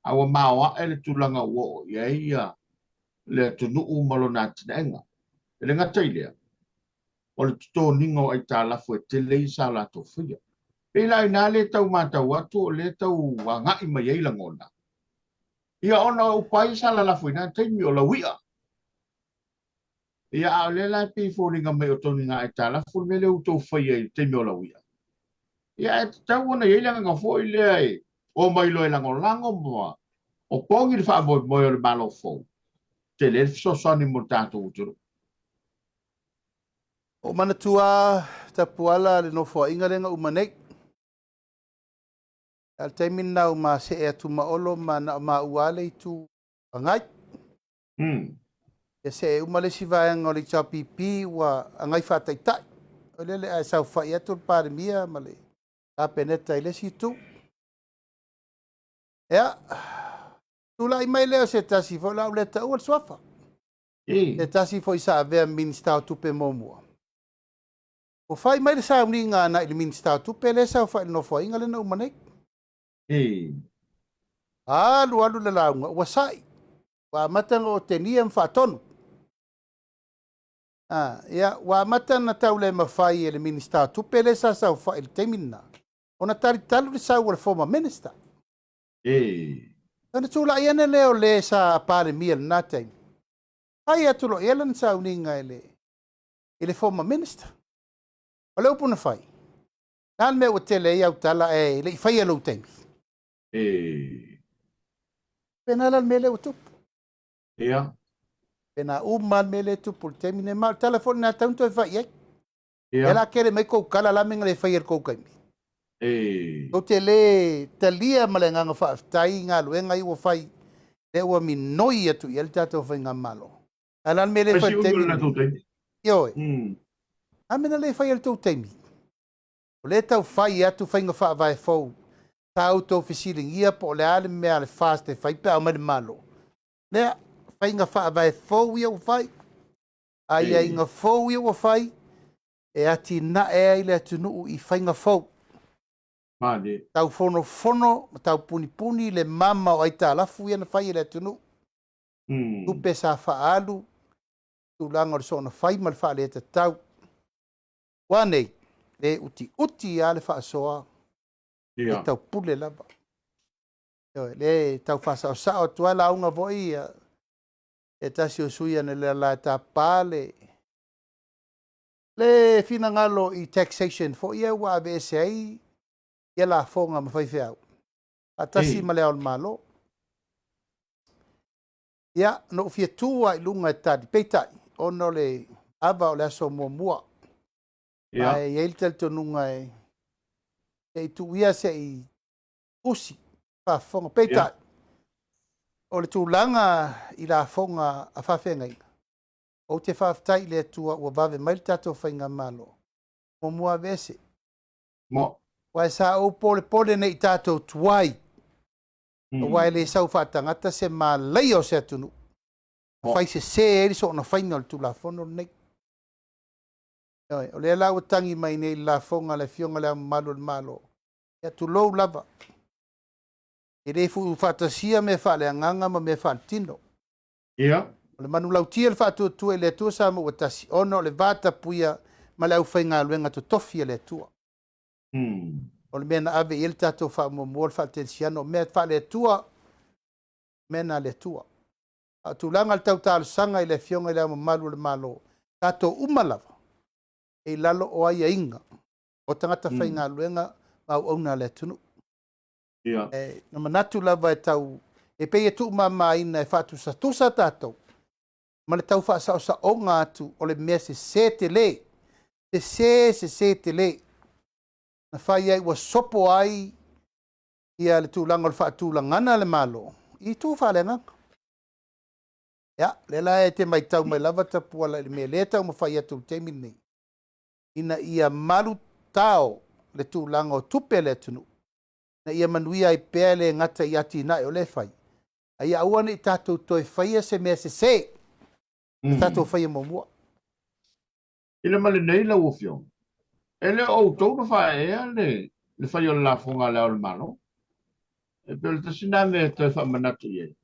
A ua maoae le tulaga ua oo i ai ia le atunuu ma lona atinaega. E le gata i lea, o le totoniga o aitalafu e tele ia sa latou faia. Pei la i ina lea e tau matau atu o lea e tau agai mai ai lagona. Ia ona o upu lava ia sa lalafo i na taimi o lauia. Ia a o lea la e pei e foliga mai o toniga aitalafu le mea lea ua outou faia i le taimi o lauia. Ia ae tatau ona i ai le agaga foi lea e omai loa e lagolago ma opogi le faamoemoe o le Malo fou. Tele le fesoasoani mo le tatou atunuu. Ua ou manatua Tapuala le nofoaiga lea na uma nei. A o le taimi lena ua ma see atu ma Olo ma na o maua lava le itu agai. Ia see uma le isi vaega o le HRPP ua agai faataitai. O lele ae saofai atu le Palemia ma le Kapeneta i le isi itu. Ia, tulai mai lea o se tasi foi o le a ou le taua le suafa. Se tasi foi sa avea Minisita o Tupe muamua. Ua fai mai le sauniga agai i le Minisita o Tupe lea e saofai i le Nofoaiga lea na uma nei. Alu alu le lauga ua sa'i, ua amata ona otegia ma faatonu. Ia, ua amata ona tau le mafai e le Minisita o Tupe lea sa saofai i le taimi lena ona talitalu le sau a le former Minister. Ona tulai ane lea o le sa Palemia i lena taimi, fai atu loa i ai lana sauniga i le former Minister. O le upu na fai, o le a le mea ua tele ai au tala ae le i faia i lou taimi? Pena la le mea lea ua tupu. Pena uma lava le mea lea e tupu i le taimi lenei. Ma o le tala foi lena e tatau ona toe fai i ai. Ia la tele mai kou tala, o le a le mea na le faia i le tou taimi? Tou te le talia ma le agaga faafetai galuega ia ua fai, lea ua minoi atu i ai le tatou faigamalo. Ae o le a le mea lea e fai i le taimi lenei? Ioe. A mea na le faia i le tou taimi? O lea e tau fai atu faiga faavae fou, sa outou fesiligia po o le a le mea a le FAST e fai pe a omai i le Malo. Lea, faiga faavae fou ia ua fai, aiaiga fou ia ua fai, e atinae ai le atunuu i faiga fou. Taufonofono ma taupunipuni le mama o aitalafu ia na fai e le atunuu. Tupe sa faaalu, tulaga o le soona fai ma le faaletatau. Ua nei, le utiuti lava le faasoa, e taupule lava. Ioe, le tau faasaosao atu ai lauga foi ia e tasi o sui analeila e tapa le finagalo i taxation foi ia ua aveese ai ia lafoga ma faifeau faatasi ma le Ao o le Malo. Ia, na ou fia tu lava i luga e tali, peitai, ona o le ava o le aso muamua. Ae i ai le talitonuga e se i tuu ia se i usi faafofoga. Peitai, o le tulaga i lafoga a faafeagaiga, ou te faafetai i le Atua ua vave mai le tatou faigamalo, muamua aveese. Aua sa ou polepole ne i tatou tuai, aua e le sau faatagata se malaia o se atunuu, fai sese ai le soona faiga o le Tulafono lenei. O lea la ua tagi mai nei i le lafoga a le Afioga i Le Ao Mamalu o le Malo, ia tulou lava, e le tuufaatasia mea faaleagaga ma mea faaletino. O le manulauti a le Faatuatua i le Atua Samoa ua tasi, ona o le vatapuia ma le aufaigaluega totofi a le Atua. O le mea na ave i ai le tatou faamuamua o le faakerisiano, o mea faale-Atua, mea na a le Atua. A o tulaga i le tau talosaga i le Afioga i Le Ao Mamalu o le Malo, tatou uma lava e i lalo o aiaiga o tagata faigaluega ma auauna a le atunuu. Na manatu lava e tau, e pei e tuumamaina e faatusatusa tatou ma le tau faasaosaoga atu o le mea sese tele, sese, sese tele, na fai ai ua sopo ai ia le tulaga o le faatulagana a le Malo i itu faaleagaga. Ia, lea la e te matau mai lava Tapuala i le mea lea e taumafai atu i le taimi lenei, ina ia malutao le tulaga o tupe a le atunuu, ina ia manuia ai pea e le gata i atinae o lea e fai, a ia aua ne i tatou toe faia se mea sese na tatou faia muamua. I le ma lenei lau Afioga, e le o outou na faaeaea le fai o le lafoga a Le Ao o le Malo. E pei o le tasi lena mea e toe faamanatu i ai,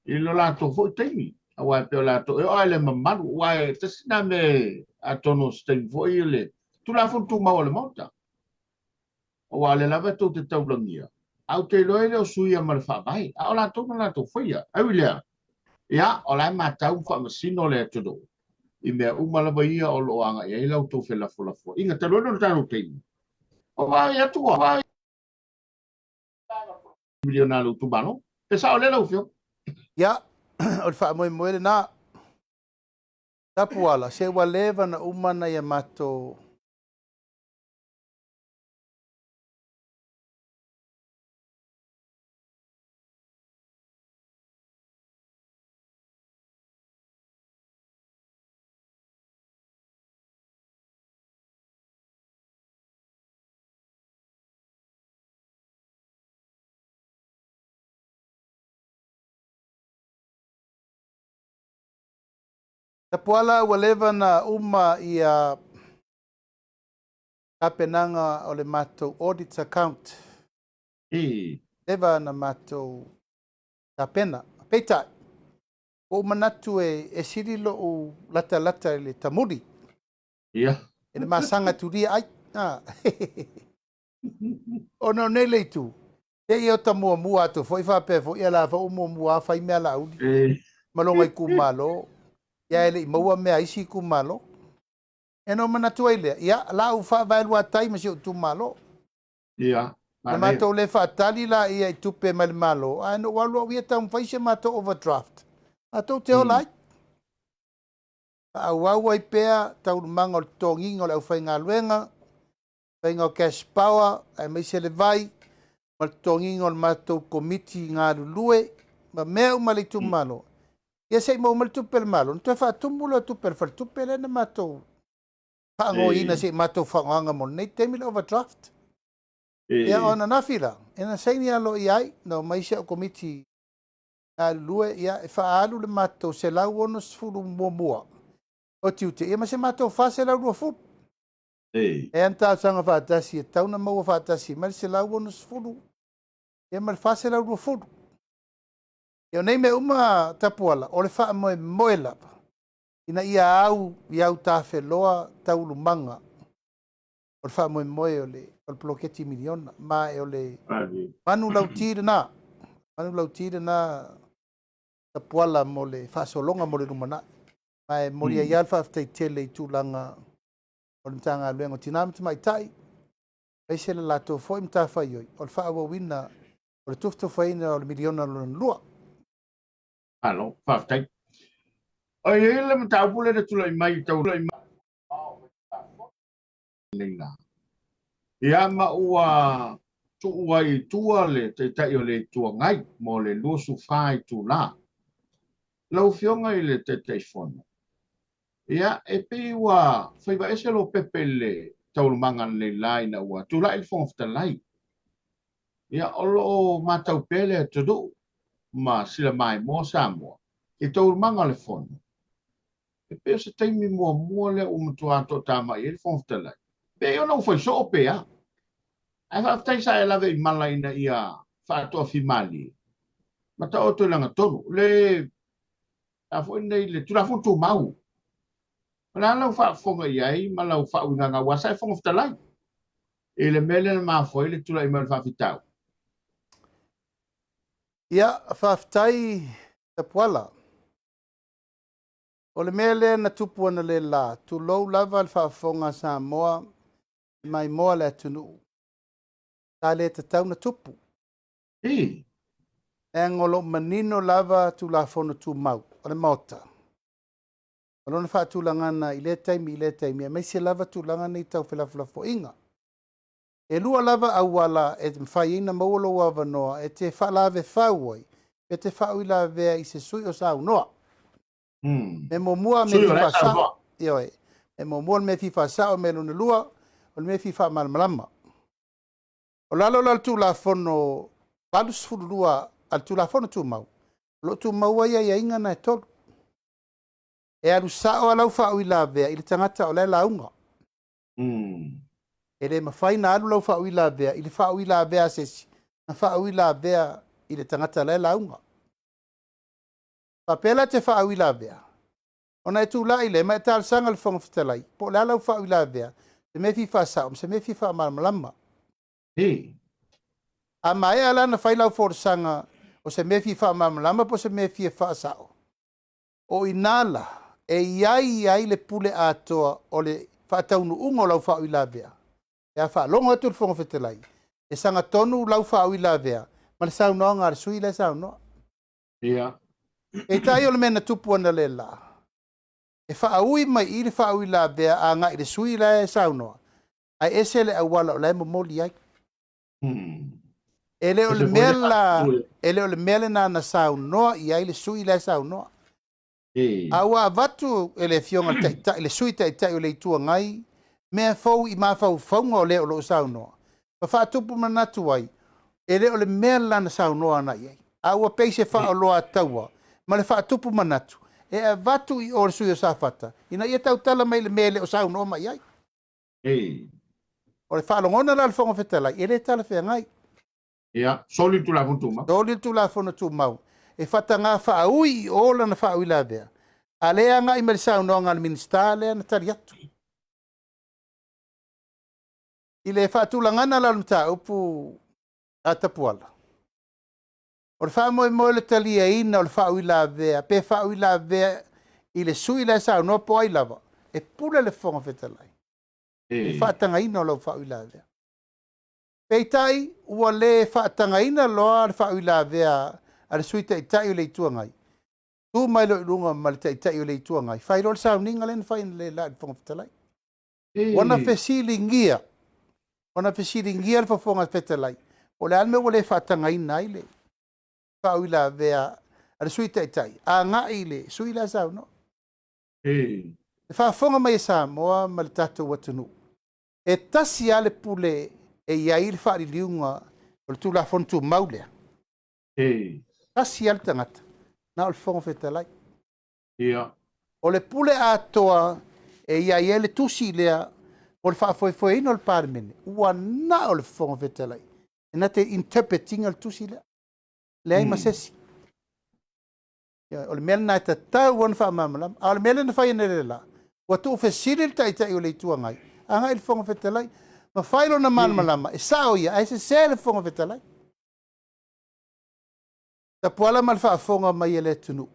i lo latou foi taimi, aua e pei o latou, e oo lava i le mamalu, aua e tasi lena mea atonu o se taimi foi le Tulafono Tumau a le Maota, aua o lea lava e tou te taulagia, ae ou te iloa e le o suia ma le Faavae, a o latou na latou faia. Ae ui i lea, ia, o la e matau ma faamasino le atunuu i mea uma lava ia o lo o agai i ai la outou felafolafoaiga. Talu ai ona o le tatou taimi, ua vaai atu ua miliona a lou itumalo. Pe sao lea lau Afioga? Ia, o le faamoemoe lena. Tapuala, se ua leva ona uma nai a matou Tapuala ua leva na uma ia tapenaga o le matou audit account. Leva na matou tapena. Peitai, ua ou manatu e sili lou latalata i le tamuli. E le masaga tulia ai. Ona o nei le itu, te i o ta muamua atu foi faapea foi ia la foi muamua fai mea Laauli. Ma lona itumalo. Ia e le i maua mea isi itumalo. E no manatu ai lea, ia la u faavaelua tai ma si ou itumalo. Na matou le faatali la ia i tupe mai le Malo, ae na ou alu au ia taumafai se matou overdraft. Matou te ola ai. Faaauau ai pea taualumaga o le totogiina o le aufaigaluega, faiga o cash power, aemaise le vai, ma le totogiina o le matou komiti galulue, ma mea uma le itumalo. Ia se i maua mai le tupe a le Malo, na toe faatumu lea o tupe a le faletupe lea na matou faagaoiina se i matou faaaogaina mo lenei taimi le overdraft. Ia o ananafi la, e na saini alo i ai, na omai si au komiti galulue, ia e faaalu le matou 161 o tiute, ia ma se matou 420. E ana talosaga faatasi e tatau ona maua faatasi mai le 160 ia ma le 420. Ia o nei mea uma Tapuala, o le faamoemoe lava ina ia au i au tafeloa taualumaga o le faamoemoe o le poloketi miliona. Ma e o le manu lauti lena, manu lauti lena Tapuala mo le faasologa mo le lumanai. Ma e momoli ai lava le faafetai tele i tulaga o le Matagaluega o Tina ma Tamaitai, aemaise le latou foi matafaioi o le faaauauina o le tufatufaina o le miliona lona lua. Malo, faafetai. O i ai le mataupu lea na tulai mai i tau nei la. Ia ma ua tuu ai i tua le Taitai o le Itu Agai mo le 24 itula. Lau Afioga i le Taitaifono, ia e pei ua faiva ese Lopepe i le taualumaga nei la ina ua tulai le Fofoga Fetalai. Ia o lo o matau pea le atunuu ma sila maimoa Samoa i taualumaga o le fono. E pei o se taimi muamua lea ua matua toatamai ai le Fofoga Fetalai. Pe ona ua fai soo pe a. Ae faafetai sa e lave i mala ina ia faatoafimalie. Ma taoto i lagatonu. Le a foi nei le Tulafono Tumau. O le a lau faafofoga i ai ma lau faauigaga aua sa e Fofoga Fetalai i le mea lea na mafua ai le tulai mai o le faafitauli. Ia, faafetai Tapuala. O le mea lea na tupu analeila, tulou lava le faafofoga a Samoa, e maimoa le atunuu. Sa le tatau na tupu. Leaga o lo o manino lava Tulafono Tumau o le Maota. O lona faatulagaga i lea taimi i lea taimi, aemaise lava tulaga nei tau felafolafoaiga. E lua lava auala e mafai ai ona maua lou avanoa e te faalavefau ai, pe te faauilavea i se sui o saunoa. Mea muamua, mea fia faasao. Ioe. Mea muamua, le mea fia faasao, mea lona lua, o le mea fia faamalamalama. O lalo la o le Tulafono 82 a le Tulafono Tumau, o lo o tumau ai aiaiga na e tolu. E alu sao a lau faauilavea i le tagata o la e lauga. E le mafai na alu lau faauilavea i le faauilavea a se isi, na faauilavea i le tagata la e lauga. Faapea la te faauilavea, ona e tulai lea ma e talosaga i le Fofoga Fetalai, po o le a lau faauilavea, se mea fia faasao ma se mea fia faamalamalama. A maea la na fai lau folasaga o se mea fia faamalamalama po o se mea fia faasao, o i ina la e i ai ai le pule atoa o le faataunuuga o lau faauilavea. Pe a faalogo atu le Fofoga Fetalai, e sagatonu lau faauilavea ma le saunoaga a le sui usufono la e saunoa. Peitai o le mea na tupu analeila, e faaui mai i le faauilavea agai i le sui la e saunoa, ae ese le auala o la e momoli ai. E le o le mea la, e le o le mea lena na saunoa i ai le sui la e saunoa. A ua avatu e le Afioga i le Taitai, le Sui Taitai o le Itu Agai, mea fou i mafaufauga o le o lo o saunoa, ma faatupu manatu ai, e le o le mea la na saunoa agai i ai. A ua pei se faaoloataua ma le faatupu manatu, E avatu i o le sui o Safata ina ia tautala mai i le mea e le o saunoa mai ai. O le faalogona la a le Fofoga Fetalai, e le talafeagai. Ia, soli le Tulafono Tumau. Soli le Tulafono Tumau. E faataga faaui i o lana faauilavea, a lea e agai mai i le saunoaga a le Minisita lea na tali atu. I le faatulagana la o le mataupu a Tapuala, o le faamoemoe o le taliaina o le faauilavea, pe faauilavea i le sui la e saunoa po o ai lava, e pule le Fofoga Fetalai i le faatagaina o lau faauilavea. Peitai, ua le faatagaina loa le faauilavea a le Sui Taitai o le Itu Agai, tu mai loa i luga ma le Taitai o le Itu Agai, fai loa le sauniga lea na fai analeila i le Fofoga Fetalai. Ua na fesiligia, ua na fesiligia le Fofoga Fetalai, po o le a le mea ua le faatagaina ai le faauilavea a le Sui Taitai agai i le sui la e saunoa. E faafofoga mai e Samoa ma le tatou atunuu, e tasi lava le pule e i ai le faaliliuga o le Tulafono Tumau lea. Tasi lava le tagata, na o le Fofoga Fetalai. O le pule atoa e i ai ai le tusi lea o le faafoefoeina o le Palemene, ua na o le Fofoga Fetalai e na te interpret ina le tusi lea. Leai ma se isi. O le mea lena e tatau ona faamalamalama. A o le mea lea na fai analeila, ua tuufesili le Taitai o le Itu Agai agai i le Fofoga Fetalai, ma fai lona malamalama, e sao ia, ae sese le Fofoga Fetalai. Tapuala ma le faafofoga mai a le atunuu,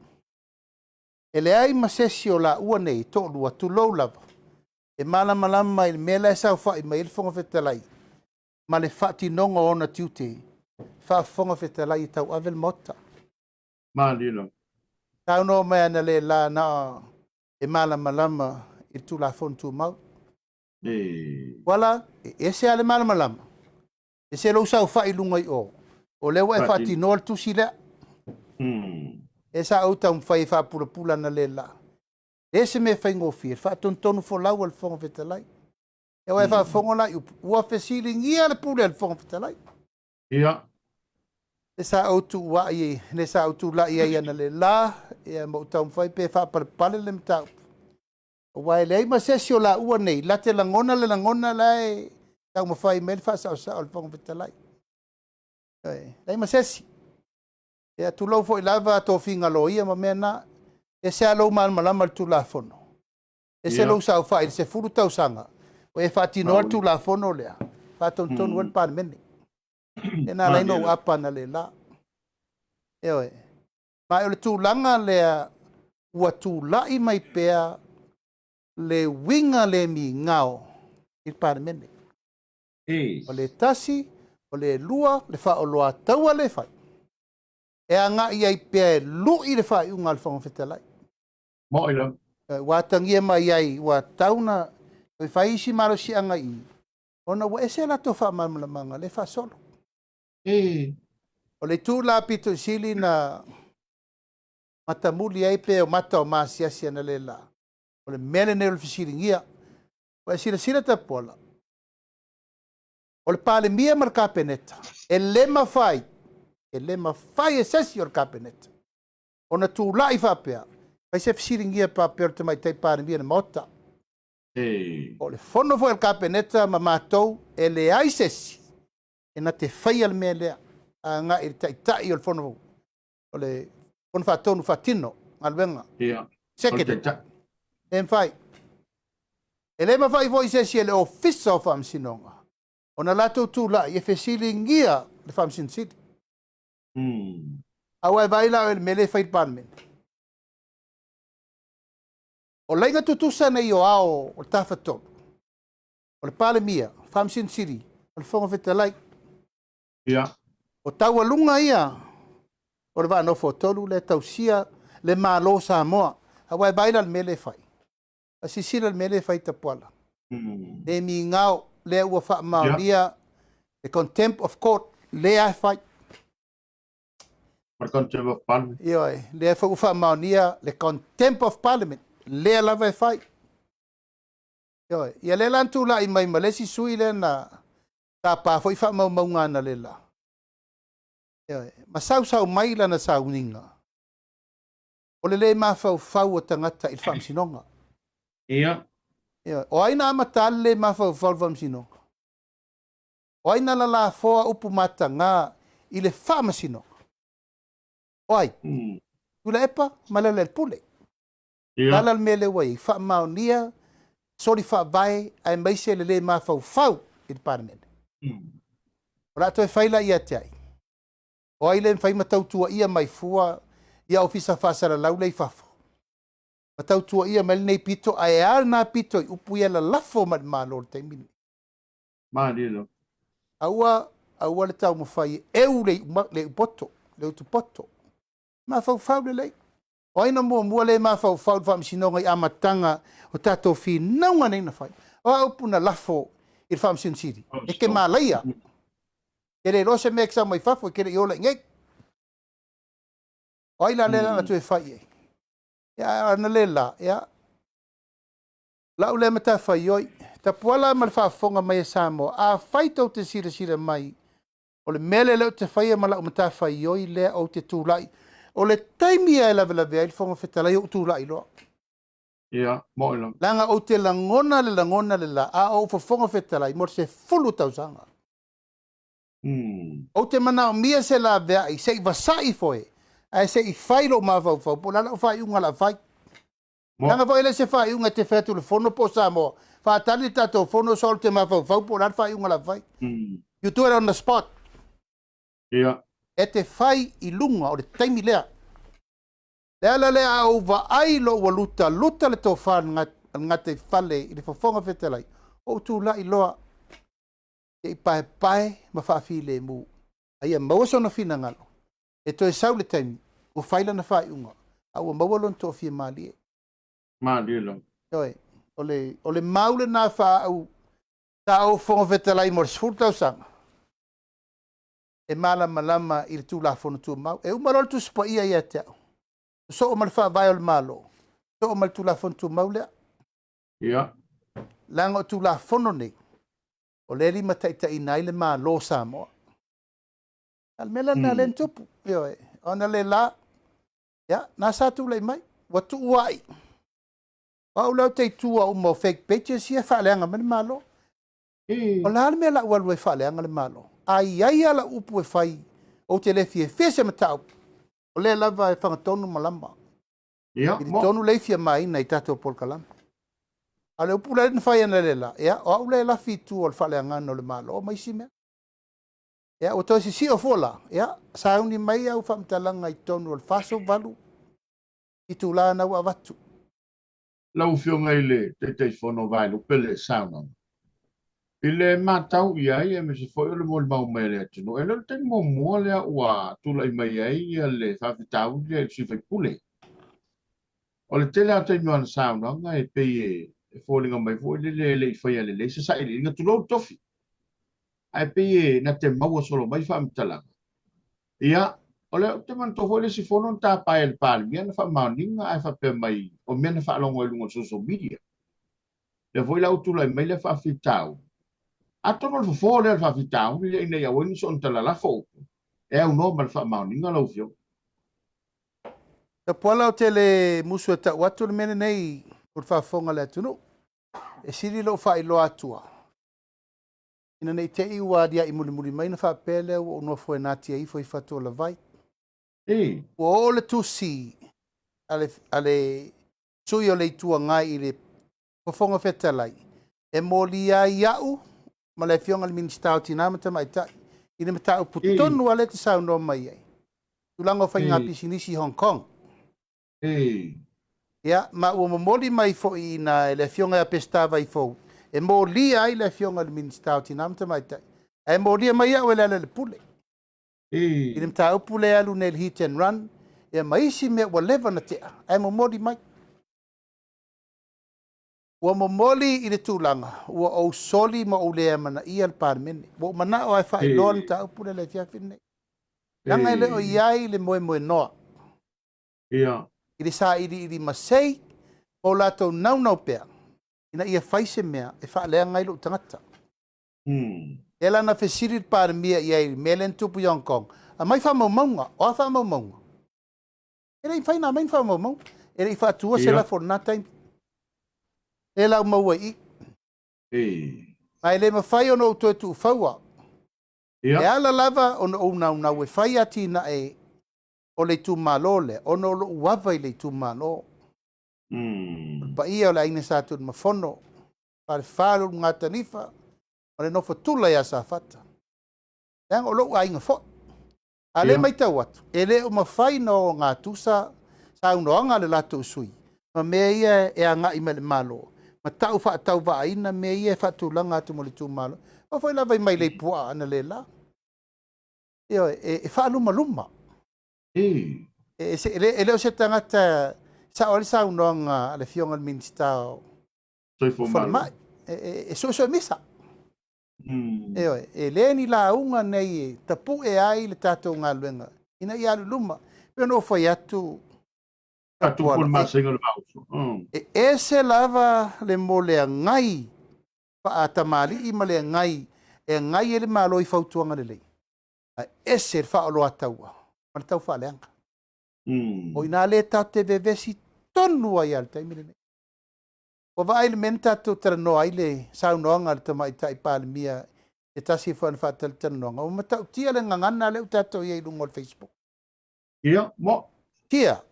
e leai ma se isi o laua nei toalua, tulou lava, e malamalama i le mea la e saofai mai ai le Fofoga Fetalai ma le faatinoga o ona tiute faa-Fofoga Fetalai e tauave le Maota. Malilo. Saunoa mai analeila na e malamalama i le Tulafono Tumau. Wala, e ese lava le malamalama, ese lou saofai i luga i o, o lea ua e faatinoa le tusi lea. E sa ou taumafai e faapulapula analeila. E se mea faigofie, faatonutonu folau a le Fofoga Fetalai. E ua e faafofoga la i upu, ua fesiligia le pule a le Fofoga Fetalai. E sa ou tuuai, le sa ou tulai ai analeila, ia ma ou taumafai pe faapalepale le mataupu. Aua e leai ma se isi o laua nei, la te lagona le lagona la e taumafai mai le faasaosao o le Fofoga Fetalai. Leai ma se isi. Ia tulou foi lava tofiga loia ma mea na. Ese lava lou malamalama i le Tulafono. Ese lou saofai i le 10 tausaga, o e faatinoa le Tulafono lea, faatonutonu ai le Palemene. E na ala ai ona ou apa analeila. Ioe. Ma o le tulaga lea ua tulai mai pea le uiga le migao i le Palemene. O le tasi, o le lua, le faaoloataua le fai, e agai ai pea e lui le faaiuga a le Fofoga Fetalai. Mo'i lava. Ua atagia mai ai, ua tatau ona toe fai isi malosiaga i i, ona ua ese latou faamalamalamaga lea e faasolo. O le itu la pito i sili na matamuli ai pe o mata o maasiasi analeila, o le mea lenei o le fesiligia. Ua e silasila Tapuala, o le Palemia ma le Kapeneta, e le mafai, e le mafai e se isi o le Kapeneta ona tulai faapea, fai se fesiligia faapea o le Tamaitai Palemia i le Maota. O le fono foi a le Kapeneta ma matou, e leai se isi e na te faia le mea lea, agai i le Taitai o le fono, o le fono faatonu faatino galuega. Executive. E mafai. E le mafai foi se isi e le Ofisa o Faamasinoga ona latou tulai e fesiligia le Faamasino Sili. Aua e vaai la o le mea lea e fai i le Palemene. O laiga tutusa nei o ao o le Tafatolu, o le Palemia, Faamasino Sili, o le Fofoga Fetalai. O taualuga ia o le vaanofo o tolu lea tausia le Malo o Samoa. Aua e vaai la le mea lea e fai. A silasila le mea lea e fai Tapuala. Le migao lea ua faamaonia le contempt of court lea e fai. Ma le contempt of parliament. Ioe, lea foi ua faamaonia le contempt of parliament lea lava e fai. Ioe, ia lea la na tulai mai ma le isi sui lea na tapa foi faamaumauga analeila. Ioe, ma sausau mai lana sauniga. O le lē mafaufau o tagata i le faamasinoga. Ia. Ioe. O ai na amata ai le lē mafaufau i le faamasinoga? O ai na lalafoa upu mataga i le faamasinoga? O ai? Tuilaepa ma Lealailepule. Ia. Tala le mea lea ua i ai, faamaonia soli faavae aemaise le lē mafaufau i le Palemene. O le a toe fai la ia te ai? O ai le mafai ma tautuaia mai fua ia ofisa faasalalau lea i fafo? Ma tautuaia mai lenei pito, ae a lena pito i upu ia lalafo mai le Malo i le taimi lenei? Malie lava. Aua, aua le taumafai e eu le le upoto, le utupoto. Mafaufau lelei. O ai na muamua le mafaufau i le faamasinoga i amataga o tatou finauga nei na fai? O a upu na lafo i le Faamasino Sili? E te malaia. E le iloa se mea e te sau mai fafo e te le i ola i inei. O ai la lea na toe fai i ai? Ia, ana le la, ia, lau lea matafaioi, tapuala ma le faafofoga mai a Samoa, afai tou te silasila mai, o le mea lea lea ou te faia ma lau matafaioi lea ou te tulai, o le taimi lava e lavelave ai le Fofoga Fetalai ou tulai loa. Ia, mo'i lava. Leaga ou te lagona le lagona le la, a o ou Fofoga Fetalai mo le 10 tausaga. Ou te manaomia se laveai se i vasa'i foe, ae se i fai lou mafaufau po o le a lau faaiuga o le a fai. Leaga foi e le se faaiuga e te fai atu i le Fono po o Samoa, faatali le tatou Fono soo te mafaufau po o le a le faaiuga o le a fai. You do it on the spot. Ia. E te fai i luga o le taimi lea. Le ala lea a ou vaai loa ua lutaluta le tofa a le gataifale i le Fofoga Fetalai, ou tulai loa se i paepae ma faafilemu, a ia maua sona finagalo, e toe sau le taimi ua fai lana faaiuga, a ua maua lona toafia malie. Malie lava. Ioe, o le mau lena faaau sa ou Fofoga Fetalai mo le 10 tausaga, e malamalama i le Tulafono Tumau. E uma loa le Tusi Paia ia te au, sosoo ma le Faavae o le Malo, sosoo ma le Tulafono Tumau lea. Ia. Leaga o Tulafono nei, o lea e limataitaiina ai le Malo o Samoa. A o le mea la lena lea na tupu, ioe, ona le la, ia, na sa tulai mai, ua tuuai. O au lea ou te i tua uma o fake pages ia e faaleaga mai le Malo. O le a le mea la ua alu ai faaleaga le Malo? A i ai lava lau upu e fai, ou te le fiafia se mataupu, o lea lava e fagatonu ma lama. Ia, I le tonu lea e fia maina i tatou polokalame. A o le upu la na fai ana le la, ia, o au lea e lafi i tua o le faaleagaga o le Malo ma isi mea. Ia, ua toe sisio fua la, ia, sauni mai au faamatalaga i totonu o le 48 itula na ua avatu. Lau Afioga i le Taitaifono o Vaelupe le saunoaga. I le matau i ai, aemaise foi o le molimau mai a le atunuu, e le o le taimi muamua lea ua tulai mai ai le faafitauli lea i le sui usufono. O le tele lava o taimi o ana saunoaga e pei e foliga mai foi lele e le i faia lelei se sailiiliga, tulou le tofi. Ae pei e na te maua solo mai faamatalaga. Ia, o lea ou te manatua foi le isi fono na tapae e le Palemia na faamaoniga ae faapea mai o mea na faalogo i luga o le social media. Lea foi la ua tulai mai le faafitauli. Atonu o le fofo lea o le faafitauli lea ina ia aua ai ne i soona talalafo upu e aunoa ma le faamaoniga lau Afioga. Tapuala ou te le musu e tau atu le mea lenei o le faafofoga a le atunuu. E sili lou faailoa atua ina ne i te i ua alia'i mulimuli mai ona faapea lea ua ou nofo e natia ifo i fatu o lavai. Ua oo le tusi a le sui o le Itu Agai i le Fofoga Fetalai e molia ai au ma le Afioga i le Minisita o Tina ma Tamaitai i le mataupu tonu lava lea e te saunoa mai ai, tulaga o faiga pisinisi i Hong Kong. Ia, ma ua momoli mai foi i ina e le Afioga ia Peseta Vaifou e molia ai le Afioga i le Minisita o Tina ma Tamaitai, ae molia mai au e Lealailepule i le mataupu lea e alu nei i le hit and run, ia ma isi mea ua leva ona tea, ae momoli mai. Ua momoli i le tulaga ua ou soli ma ou le amanaia le Palemene. Ua ou manao lava e faailoa le mataupu lea i le afiafi lenei. Leaga e le o i ai le moemoenoa i le sailiili masei ma o latou naunau pea ina ia fai se mea e faaleaga ai lou tagata. Lea la na fesili le Palemia i ai i le mea lea na tupu i Hong Kong, aumai faamaumauga. O a faamaumauga? E le i mafai ona aumai ni faamaumauga. E le i faatuina se lafo i lena taimi. Lea la ua maua i i. Ma e le mafai ona ou toe tuufaua. E ala lava ona ou naunau e fai atinae o le itumalo lea, ona o lou ava i le itumalo. O le paia o le Aiga Sa Tunumafono, Falefa o le Ulugatanifa, ma le nofo Tula ia Safata. Leaga o lou aiga foi. A o lea e matau atu, e le o mafai ona ogatusa saunoaga a le latou sui ma mea ia e agai mai i le Malo, ma tau faatauvaaina mea ia e faatulaga atu mo le itumalo. E oo foi lava i mailei puaa analeila. Ioe, e faalumaluma. E le o se tagata sao ai le saunoaga a le Afioga i le Minisita o Falemai, e suesue misa. Ioe, e le ni lauga nei e tapue ai le tatou galuega ina ia alu i luma. E pei ona ou fai atu, e ese lava le mo le agai faatamalii ma le agai e agai ai le Malo i fautuaga lelei, ae ese le faaoloataua ma le taufaaleaga. O i ina lea tatou te vevesi tonu ai lava i le taimi lenei. Ua vaai i le mea na tatou talanoa ai le saunoaga a le Tamaitai Palemia i se tasi foi o ana faatalatalanoaga, ua matautia le gagana lea ua tatou i ai i luga o le Facebook. Ia, mo. Tia,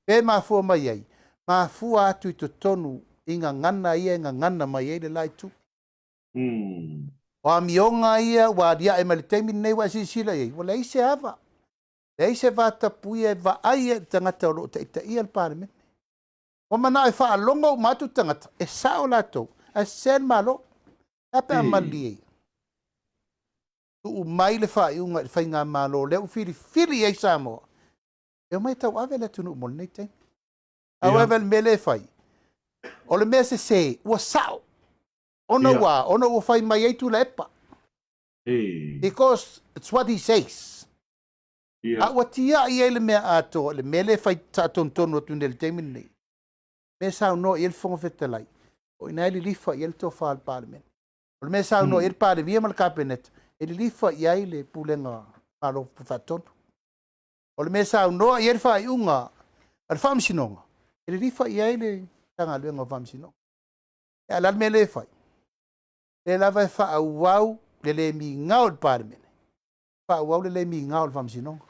pe mafua mai ai, mafua atu i totonu i gagana ia e gagana mai ai le la itu. O amioga ia ua aliae mai le taimi lenei ua e silasila i ai, ua leai se ava, leai se vatapuia e vaai ai i le tagata o lo o taitaia le Palemene. Ua manao e faalogo uma atu tagata, e sao latou, ae sese le Malo. E a pe a malilie ia? Tuu mai le faaiuga i le faigamalo lea ua filifili i ai Samoa, e omai e tauave le atunuu mo lenei taimi. However, le mea lea e fai, o le mea sese, ua sao. Ona ua, ona ua fai mai ai Tuilaepa. Because it's what he says. A ua tiai ai le mea atoa, le mea lea e fai saatonutonu atu nei i le taimi lenei, mea e saunoa i ai le Fofoga Fetalai, o i ina e lilifa i ai le tofa a le Palemene. O le mea e saunoa i ai le Palemia ma le Kapeneta, e lilifa i ai le Pulega Malo Faatonu. O le mea e saunoa i ai le faaiuga a le Faamasinoga, e lilifa i ai le Matagaluega o Faamasinoga. A o le a le mea lea e fai? O lea lava e faaauau le le migao i le Palemene, faaauau le le migao i le Faamasinoga.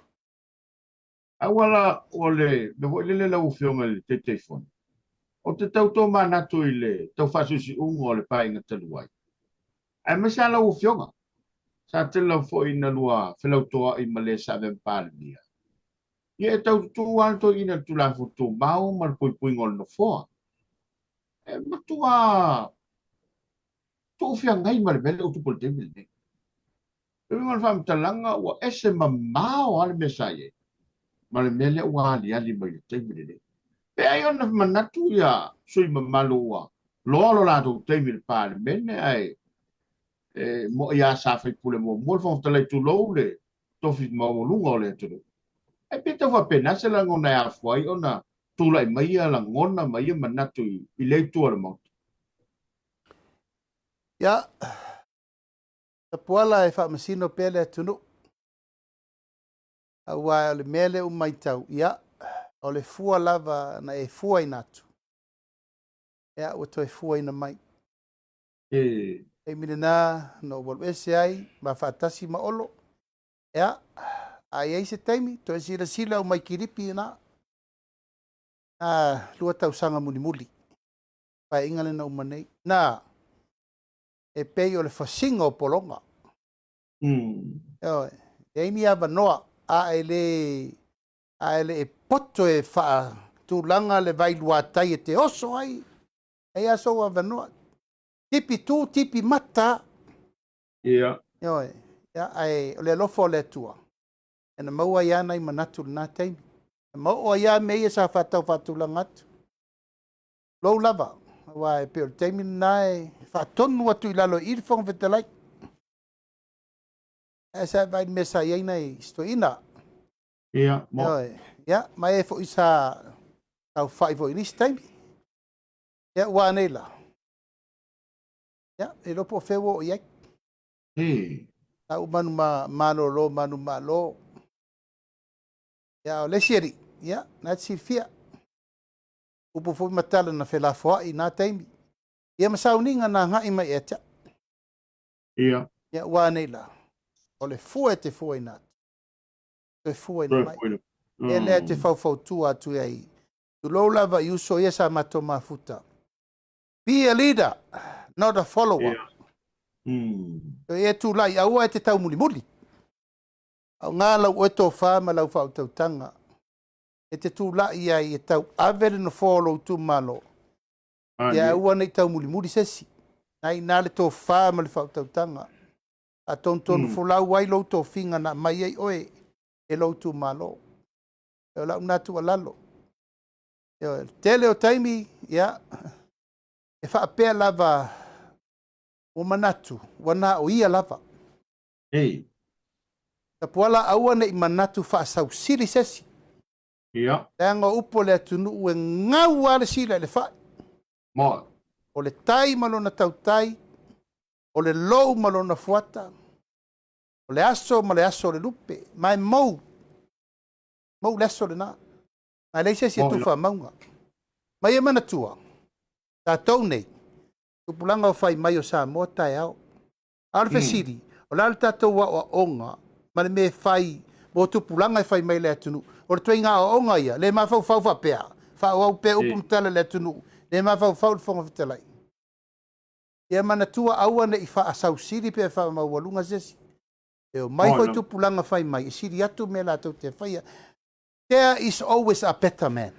Auala o le mea foi lele lau Afioga i le Taitaifono, ou te tau tomanatu i le tau faasiusiuga o le Paeaiga talu ai, aemaise lava lau Afioga, sa tele lava foi ina lua felautoa'i ma le sa avea ma Palemia. Ia e tau tutu lava le toeaina i le Tulafono Tumau ma le puipuiga o le Nofoa. E matua tuufeagai ma le mea lea ua tupu i le taimi lenei. E uiga o le faamatalaga ua ese mamao lava le mea sa i ai ma le mea lea ua aliali mai i le taimi lenei. Pe ai ona manatu ia sui usufono mamalu ua loa lo latou taimi i le Palemene ae mo'i lava sa faipule muamua le Fofoga Fetalai tulou le tofi maualuga o le atunuu. Ae pei e tau faapena se lagona e afua ai ona tulai mai ia lagona ma ia manatu i lea itu o le Maota. Ia, Tapuala e faamasino pea le atunuu, aua o le mea lea ua matau, ia, o le fua lava na e fuaina atu, ia, ua toe fuaina mai. Taimi lena na ou alu ese ai ma faatasi ma Olo, ia, a i ai se taimi, toe silasila uma i kilipi na, na 2 tausaga mulimuli, paeaiga lena uma nei. Na, e pei o le fasiga o pologa. Ioe, leai ni avanoa, a e le e poto e faatulaga le vailuatai e te oso ai, e i ai sou avanoa. Tipi tu, tipi mata. Ioe, ia, ae o le alofa o le Atua, e na maua ai lava nai manatu i lena taimi. E maoo ai lava mea ia sa faatau faatulaga atu. Lou lava, aua e pei o le taimi lena e faatonu atu i lalo i le Fofoga Fetalai. Ae sa vaai i le mea sa i ai nai stoina. Ia, mo. Ioe, ia, ma e foi sa taufai foi i nisi taimi. Ia, ua anei la. Ia, e iloa po o fea ua oo i ai. Sa ou manu malolo, manu malo. Ia, o le isi alii, Ia, na e te silafia. Upu foi ma tala na felafoai i na taimi. Ia ma sauniga na agai mai ia te au. Ia. Ia, ua nei la, o le fua e te fuaina atu, toe fuaina mai. E lea te faufautua atu ai, tulou lava i uso ia sa matou mafuta. Be a leader, not a follower. Ia. Toe e tulai, aua e te taumulimuli. Aoga lau oe tofa ma lau faautautaga e te tulai ai e tauave le nofoa o lou itumalo, ia aua ne i taumulimuli se isi. Na i ina le tofa ma le faautautaga. Faatonutonu folau ai lou tofiga na aumai ai oe e lou itumalo. O lau lena tuualalo. Ioe, le tele o taimi, ia, e faapea lava ua manatu, ua na o ia lava. Ei. Tapuala aua ne i manatu faasausili se isi. Ia. Leaga o upu a le atunuu e gau lava le sila i le fai. Moe. O le tai ma lona tautai, o le lou ma lona fuata, o le aso ma le aso o le lupe. Ma e mou, mou le aso lena. Ma e leai se isi e tufa mauga. Ma ia manatua, tatou nei, tupulaga o fai mai o Samoa taeao. A o le fesili, o le a le tatou aoaoga ma le mea e fai mo tupulaga e fai mai i le atunuu? O le ituaiga aoaoga ia, le mafaufau faapea, faaauau pea upu ma tala i le atunuu, le mafaufau le Fofoga Fetalai. Ia manatua aua ne i faasausili pe faamaualuga se isi. E omai foi tupulaga fai mai e sili atu mea latou te faia. There is always a better man.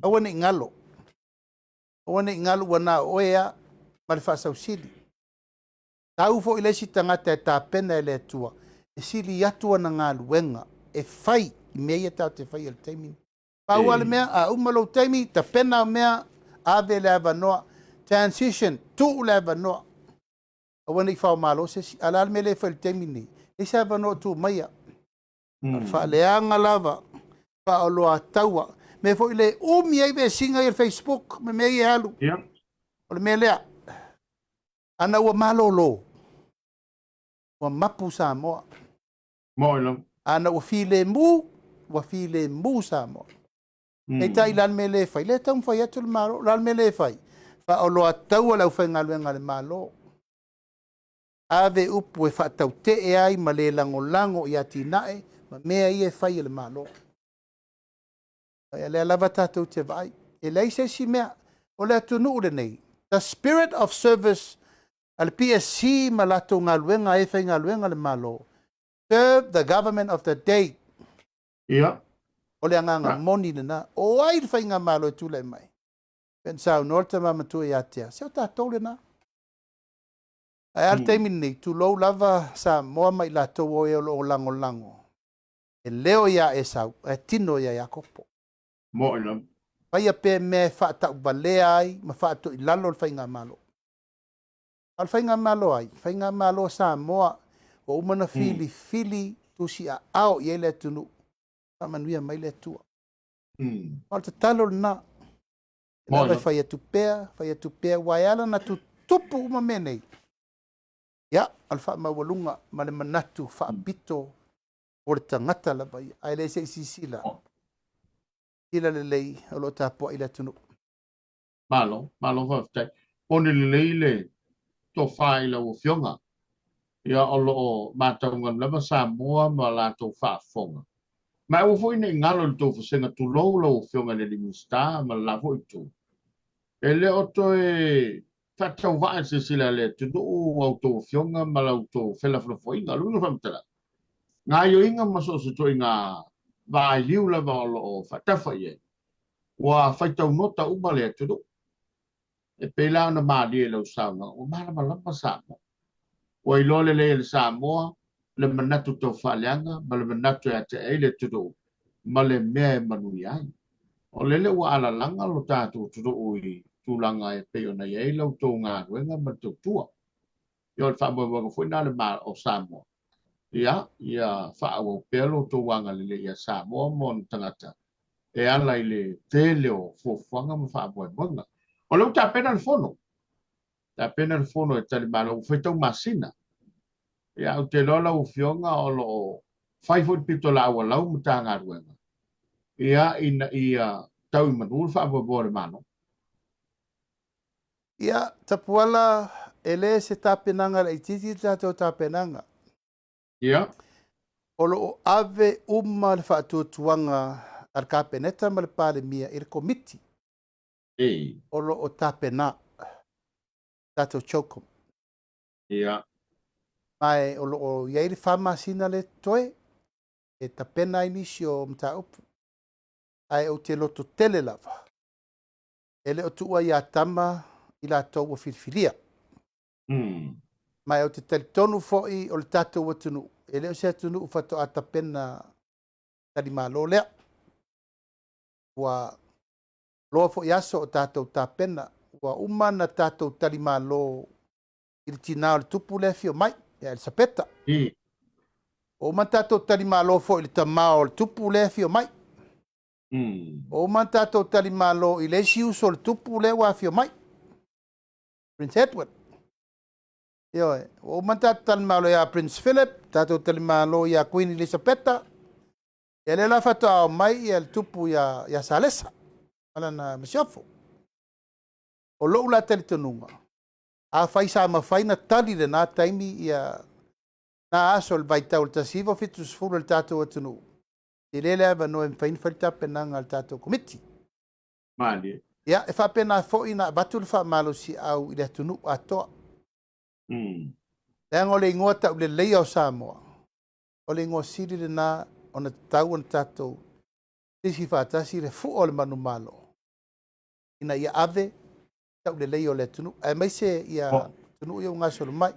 Aua ne i galo. Aua ne i galo ua na o oe a ma le faasausili. Tau foi le isi tagata e tapena e le Atua e sili atu ana galuega e fai i mea ia tatou te faia i le taimi lenei. Pau lava le mea, a uma lou taimi, tapena au mea, ave le avanoa, transition, tuu le avanoa. Aua ne i faomalo se isi. A o le a le mea lea e fai i le taimi lenei? Leai se avanoa o tuu maia. O le faaleaga lava, faaoloataua. Mea foi le umi ai vesiga ia le Facebook ma mea ia e alu. O le mea lea, ana ua malolo, ua mapu Samoa. Ana ua filemu, ua filemu Samoa. Peitai la le mea lea e fai, lea e taumafai atu le Malo, o le a le mea lea e fai? Faaoloataua le aufaigaluega a le Malo. Ave upu e faatautee ai ma le lagolago i atinae ma mea ia e fai e le Malo. Ia lea lava tatou te vaai. E leai se isi mea. O le atunuu lenei, the spirit of service a le PSC ma latou galuega e faigaluega le Malo, serve the government of the day. Ia. O le agaga moni lena. O ai le faigamalo e tulai mai? Pei ona saunoa le tama matua ia Tea, se o tatou lena. Ae a le taimi lenei, tulou lava Samoa ma i latou o e o lo o lagolago, e leo ia Esau, ae tino ia Iakopo. Mo'i lava. Faia pea mea e faatauvalea ai ma faatoilalo le faigamalo. A o le faigamalo ai? Faigamalo a Samoa ua uma ona filifili tusiaao i ai le atunuu, faamanuia mai le Atua. O le tatalo lena. E lava e fai atu pea, fai atu pea, aua e ala ona tutupu uma mea nei. Ia, o le faamaualuga ma le manatu faapito o le tagata lava ia. Ae le se i silasila, silasila lelei o lo o tapuai le atunuu. Malo, malo faafetai. Moni lelei le tofa i lau Afioga. Ia, o lo o mataugalu lava Samoa ma latou faafofoga. Ma aua foi ne i galo i le tou vasega tulou lau Afioga i le alii Minisita ma le la foi itu. E le o toe faatauvaa i le silasila a le atunuu a outou afioga ma la outou felafolafoaiga. O le uiga o le faamatalaga, gaoioiga ma so o se ituaiga vailiu lava o lo o faatafa i ai, ua faitau nota uma le atunuu. E pei la ona malie i lau saunoaga, ua malamalama Samoa. Ua iloa lelei e le Samoa le manatu tau faaleaga ma le manatu e atiae ai le atunuu ma le mea e manuia ai. O lele ua alalaga lo tatou atunuu i tulaga e pei ona i ai la outou galuega ma le tautua. Ia o le faamoemoega foi lena o le Malo o Samoa, ia, ia faaauau pea lo outou agalelei ia Samoa ma ona tagata e ala i le tele o fuafuaga ma faamoemoega. O lea ua tapena le fono. Tapena le fono e tali malo, ua faitau masina. Ia, ou te iloa lau Afioga o lo o fai foi le pitolaau a lau Matagaluega. ia, ina ia tau i manu le faamoemoe o le Malo. Ia, Tapuala, e le se tapenaga laitiiti le tatou tapenaga. Ia. O lo o ave uma le faatuatuaga a le Kapeneta ma le Palemia i le Komiti o lo o tapena tatou CHOGM. Ia. Ma e o lo o i ai le 4 masina lea totoe e tapena ai nisi o mataupu. Ae ou te lototele lava, e le o tuua ia tama i latou ua filifilia. Ma e ou te talitonu foi o le tatou atunuu, e le o se atunuu faatoa tapena talimalo lea. Ua loa foi aso o tatou tapena, ua uma na tatou talimalo i le tina o le tupu lea afio mai, ia Elisapeta. Ua uma na tatou talimalo foi i le tama o le tupu lea afio mai. Ua uma na tatou talimalo i le isi uso o le tupu lea ua afio mai, Prince Edward. Ioe, ua uma na tatou talimalo ia Prince Philip, tatou talimalo ia Queen Elisapeta. Ia lea la faatoa mai ia le tupu ia Salesa ma lana masiofo. O lou la talitonuga, afai sa mafai na tali lena taimi ia na aso le vaitau o le 1970 i le tatou atunuu, tele le avanoa e mafai ona fai le tapenaga a le tatou Komiti. Malie. Ia, e faapena foi na avatu le faamalosiau i le atunuu atoa. Leaga o le igoa tauleleia o Samoa, o le igoa sili lena ona tatau ona tatou sisi faatasi le fua o le manumalo ina ia ave tauleleia o le atunuu, aemaise ia atunuu ia ua gasolo mai.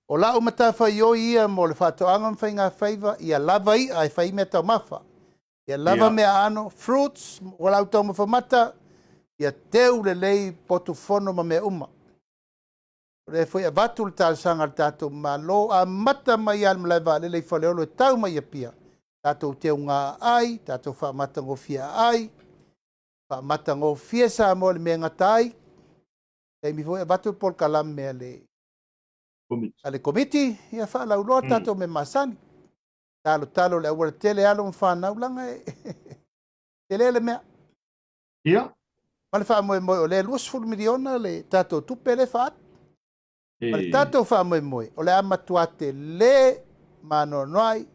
O lau matafaioi ia mo le faatoaga ma faigafaiva, ia lava i'a e fai mea taumafa, ia lava mea aano, fruits, o lau taumafa mata, ia teu lelei potufono ma mea uma. O lea foi avatu le talosaga a le tatou Malo, amata mai lava le malae vaalele i Faleolo e tau mai i Apia, tatou teuga ai, tatou faamatagofie ai, faamatagofie Samoa i le mea e gata ai. Taimi foi avatu le polokalame a le Komiti, ia faalauloa tatou mea masani. Talotalo le aualatele alo ma fanau laga e tele le mea. Ia. Ma le faamoemoe o lea 20 miliona le tatou tupe lea faaalu. Ma le tatou faamoemoe o le a matua tele maanoanoai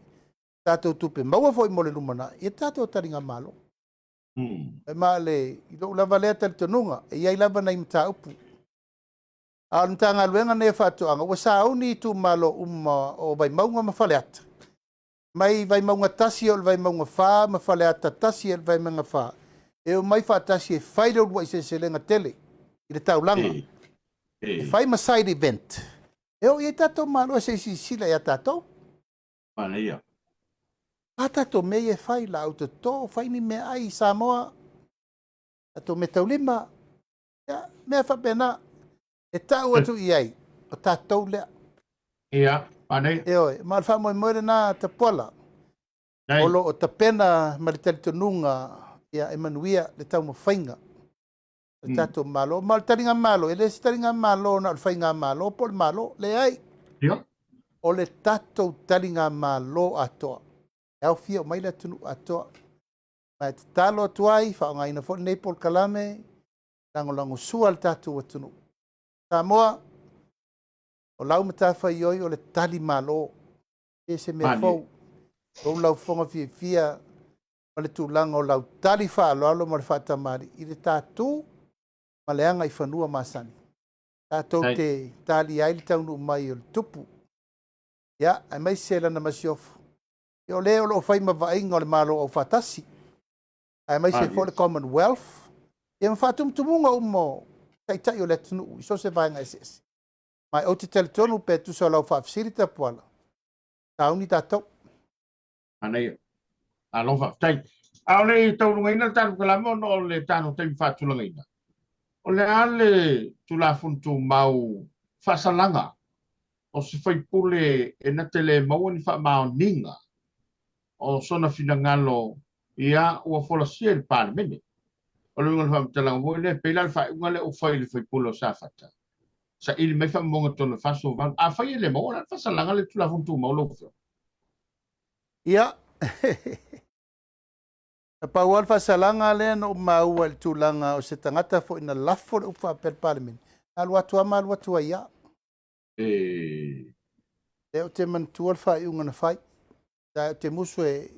tatou tupe maua foi mo le lumanai ia tatou taligamalo. E ma le i lou lava lea talitonuga, e i ai lava nai mataupu. A o le Matagaluega nei o Faatoaga, ua sauni itumalo uma o Vaimauga ma Faleata, mai Vaimauga 1 e oo i le Vaimauga 4 ma Faleata 1 e oo i le Vaimauga 4, e omai faatasi e fai le uluai seleselega tele i le taulaga. E fai ma side event. E oo i ai tatou malo e se i silasila ia tatou. Manaia. A tatou mea ia e fai, laau toto, fai ni meaai i Samoa, tatou meataulima, ia, mea faapena. E tau atu i ai, o tatou lea. Ia, manaia. Ioe, ma o le faamoemoe lena Tapuala, o lo o tapena ma le talitonuga ia e manuia le taumafaiga o le tatou Malo. Ma o le taligamalo, e le se taligamalo na o le faigamalo po o le Malo, leai. Ia. O le tatou taligamalo atoa, e aofia mai le atunuu atoa. Ma e tatalo atu ai, faaaogaina foi lenei polokalame, lagolagosua le tatou atunuu. Samoa, o lau matafaioi o le talimalo, e se mea fou. O lau fofoga fiafia ma le tulaga o lau tali faaaloalo ma le faatamali i le tatu ma le aga i fanua masani. Tatou te tali ai le taunuu mai o le tupu. Ia, aemaise lana masiofo. Ia, o le o lo o fai ma vaaiga o le Malo Aufaatasi, aemaise foi le Commonwealth, ia ma faatumutumuga uma o taitai o le atunuu i so o se vaega eseese. Ma ou te talitonu pe tusa o lau faafesili Tapuala, sauni tatou. Manaia. Malo faafetai. A o le i taualugaina le tatou kalame ona o le tatou taimi faatulagaina, o le a le Tulafono Tumau faasalaga o se faipule e na te le maua ni faamaoniga o sona finagalo ia ua folasia i le Palemene? O le uiga o le faamatalaga foi lea, pei la le faaiuga lea ua fai i le faipule o Safata, saili mai faamaumauga tonu e 48. Afai e le maua, o le a le faasalaga le Tulafono Tumau lau Afioga? Ia, Na pau lava le faasalaga lea na ou maua i le tulaga o se tagata foi na lafo le upu faapea i le Palemene, na alu atu lava ma alu atu ai lava. Lea ou te manatua le faaiuga na fai. Ae ou te musu e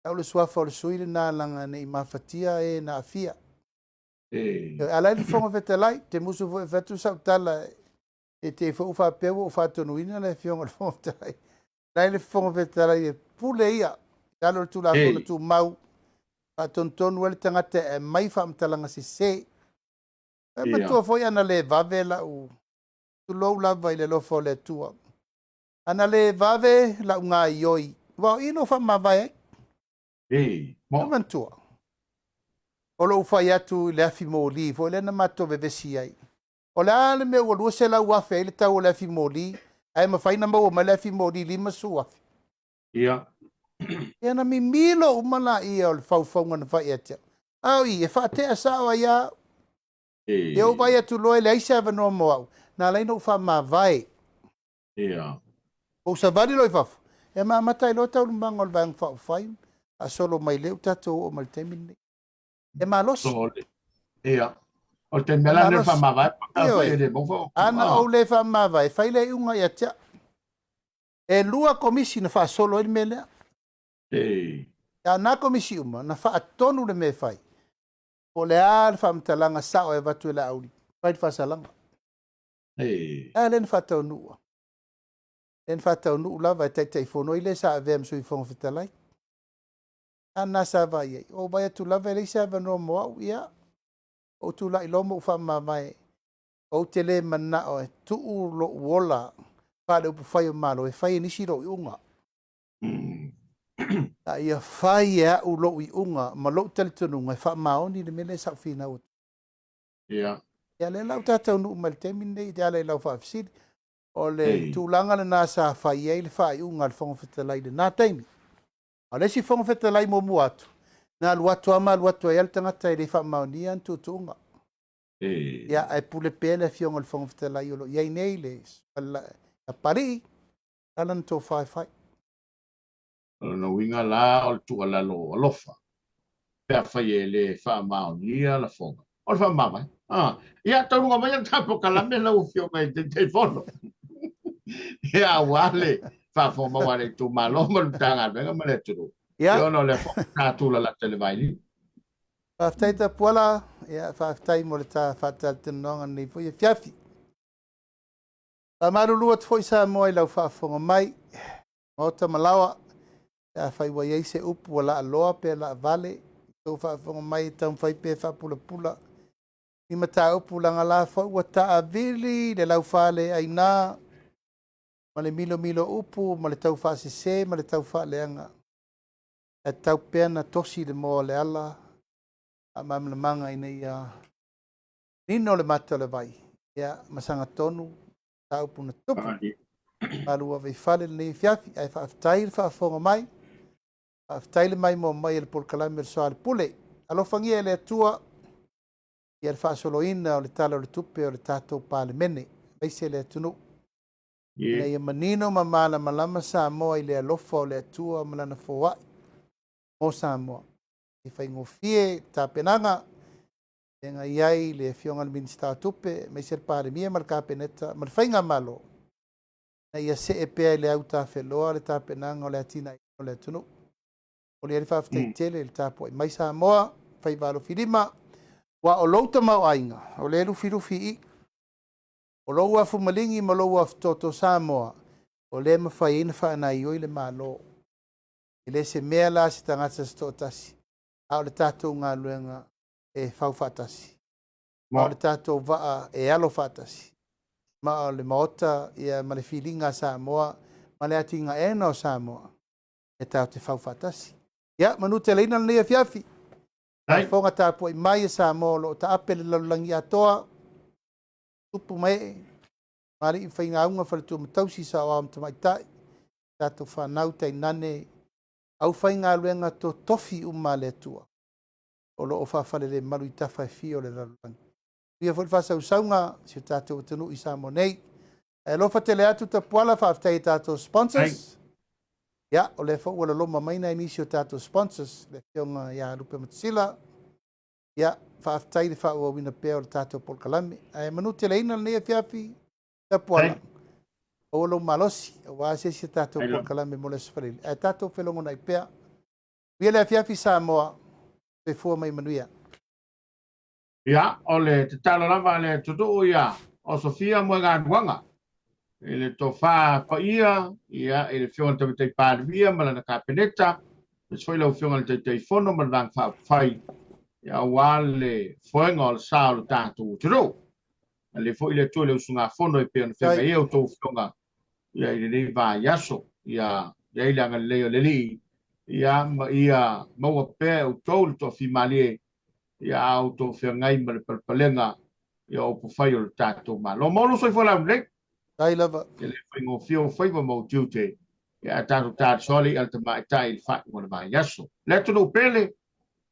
tau le suafa o le sui lena leaga ne i mafatia e na aafia. A la e i le Fofoga Fetalai, ou te musu foi e fai atu sau tala e te i foi ua faapea ua ou faatonuina le Afioga i le Fofoga Fetalai. La e i le Fofoga Fetalai e pule ia i lalo o le Tulafono Tumau, faatonutonu ai le tagata e aumai faamatalaga sese. E manatua foi ana le vave lau, tulou lava i le alofa o le Atua, ana le vave lau gaioi, aua o i na ou faamavae ai. E manatua, o lou fai atu i le afi moli foi lea na matou vevesi ai. O le a le mea ua 200,000 ai le tau o le afi moli, ae mafai ona maua mai le afi moli 50,000? Ia na mimilo uma laia o le faufauga na fai ia te au. A o i, e faatea sao ai lava au. Ia ou vaai atu loa e leai se avanoa mo au, na ala ai ona ou faamavae. Ou savali loa i fafo, ia ma amata ai loa taualumaga o le Vaega Faaupufai, faasolo mai lea ua tatou oo mai i le taimi lenei. E malosi. Ia. O le taimi la le faamavae. Ana ou le faamavae, fai le iuga ia te au. E 2 komisi na faasolo ai le mea lea. A na komisi uma, na faatonu le mea e fai. Po o le a le faamatalaga sao e avatu e Laauli, fai le faasalaga. A lea na faataunuu. Lea na faataunuu lava e Taitaifono ai le sa avea ma Sui Fofoga Fetalai. A na sa vaai ai, ou vaai atu lava e leai se avanoa mo au, ia, ou tulai loa ma ou faamavae. Ou te le manao e tuu lou ola faale-upufai o Malo e fai e nisi lou iuga. A ia fai e au lou iuga ma lou talitonuga e faamaoni le mea lea sa ou finau atu. Ia lea la ua tatou taunuu mai i le taimi lenei e ala i lau faafesili. O le tulaga lena sa fai ai le faaiuga a le Fofoga Fetalai i lena taimi. A o le isi Fofoga Fetalai muamua atu, na alu atu lava ma alu atu ai lava le tagata e le faamaonia ni tuutuuga. Ia, ae pule pea le Afioga i le Fofoga Fetalai o lo o i ai nei le Papalii, ala na tofa e fai. O lona uiga la o le tuualalo alofa, pe afai e le faamaonia lafoga, o le faamavae. Ia, taunuga mai le tatou kalame lau Afioga i le Taitaifono. Ia, aua le faafofoga a le itumalo ma le Matagaluega ma le atunuu. Ia, ona o lea foi sa tulalata i le vailiu. Faafetai Tapuala, ia faafetai mo le ta faatalatalanoaga lenei foi afiafi. Faamalulu atu foi Samoa i lau faafofoga mai, Maota ma Laoa, pe afai ua i ai se upu ua laaloa pe laavale, tou faafofoga mai e taumafai pea e faapulapula ni mataupu lagala foi ua taavili le laufale aina ma le milomilo upu ma le taufaasese ma le taufaaleaga. Ae tatau pea na tosi le moa o le ala faamalamalamaga ina ia nino le mata o le vai, ia ma sagatonu mataupu na tupu. Malu ave i fale lenei afiafi, ae faafetai le faafofoga mai, faafetai le maimoa mai e le polokalame o le Soalepule. Alofagia e le Atua ia le faasoloina o le Tala o le Tupe o le tatou Palemene, aemaise le atunuu. Ina ia manino ma malamalama Samoa i le alofa o le Atua ma lana foai mo Samoa. E faigofie tapenaga e agai ai le Afioga i le Minisita o Tupe, aemaise le Palemia ma le Kapeneta ma le Faigamalo, ina ia see pea i le autafeloa le tapenaga o le atinaeina o le atunuu. Momoli ai le faafetai tele i le tapuai mai Samoa, faiva alofilima, aua o lou tamaoaiga, o lea e lufilufi i i. O lou afu maligi ma lou afu toto Samoa, o lea e mafai ai ona faanaioi le Malo. E le se mea la se tagata se toatasi, a o le tatou galuega e fau faatasi. Ma o le tatou vaa e alo faatasi. Ma o le Maota ia, ma le filiga a Samoa, ma le atinaeina o Samoa, e tatou te fau faatasi. Ia, manuteleina lenei afiafi. Faafofoga tapuai mai e Samoa o lo o taape le lalolagi atoa, tupu ma ee, ma alii faigauga, faletua ma tausi, saoao ma tamaitai, tatou fanau tainane, aufaigaluega totofi uma a le Atua o lo o faafalelemalu i tafa e fia o le lalolagi. Ia foi le faasausauga si o tatou atunuu i Samoa nei. Ae alofa tele atu Tapuala, faafetai i tatou sponsors. Ia, o lea foi ua laloma mai nai nisi o tatou sponsors, le afioga ia Lupe Matasila. Ia, faafetai le faaauauina pea o le tatou polokalame. Ae manuteleina lenei afiafi, Tapuala, aua lou malosi, aua se isi a tatou polokalame mo le Aso Faraile. Ae tatou felogonai pea. Manuia le afiafi Samoa, soifua ma ia manuia. Ia, o le tatalo lava a le atunuu ia osofia moegaluaga i le tofa paia ia i le Afioga i le Tamaitai Palemia ma lana Kapeneta, aemaise foi lau Afioga i le Taitaifono ma le Vaega Faaupufai, ia aua le foega o le sa o le tatou atunuu. Agalelei foi le Atua i le usugafono e pei ona feagai ai a outou afioga ia i lenei vaiaso. Ia i ai le agalelei o le Alii ia ma ia maua pea e outou le toafimalie ia a outou feagai ma le palepalega ia o upufai o le tatou Malo. Maua lou soifua laulelei. Faafetai lava. E le faigofie ou faiva ma ou tiute, ia ae tatou talisoa le i'a a le tamaitai i le faaiuga o le vaiaso. Le atunuu pele,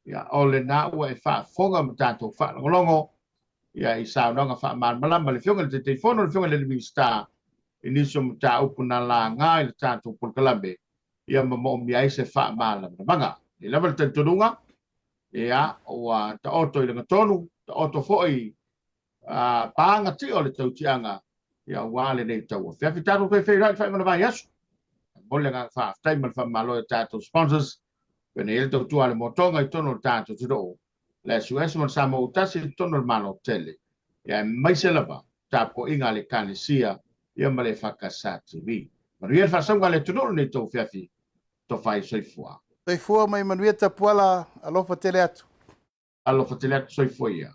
ia o lena ua e faafofoga ma tatou faalogologo ia i saunoaga faamalamalama a le Afioga i le Taitaifono, le Afioga i le Minisita i nisi o mataupu na laga i le tatou polokalame ia ma moomia ai se faamalamalamaga. E lava le talitonuga, ia ua taoto i lagatonu, taoto foi pagatia o le tautiaga ia aua lenei tauafiafi. Tatou toe feiloai i le faaiuga o le vaiaso. E momoli le agaga faafetai ma le faamalo i tatou sponsors, pei ona i ai le tautua a le Motoga i totonu o le tatou atunuu, le SUS ma le Samoa ua tasi i totonu o le Malo tele, ia aemaise lava tapuaiga a le Ekalesia ia ma le EFKS TV. Manuia le faasauga a le atunuu lenei tauafiafi, tofa i soifua. Soifua ma ia manuia Tapuala, alofa tele atu. Alofa tele atu, soifua ia.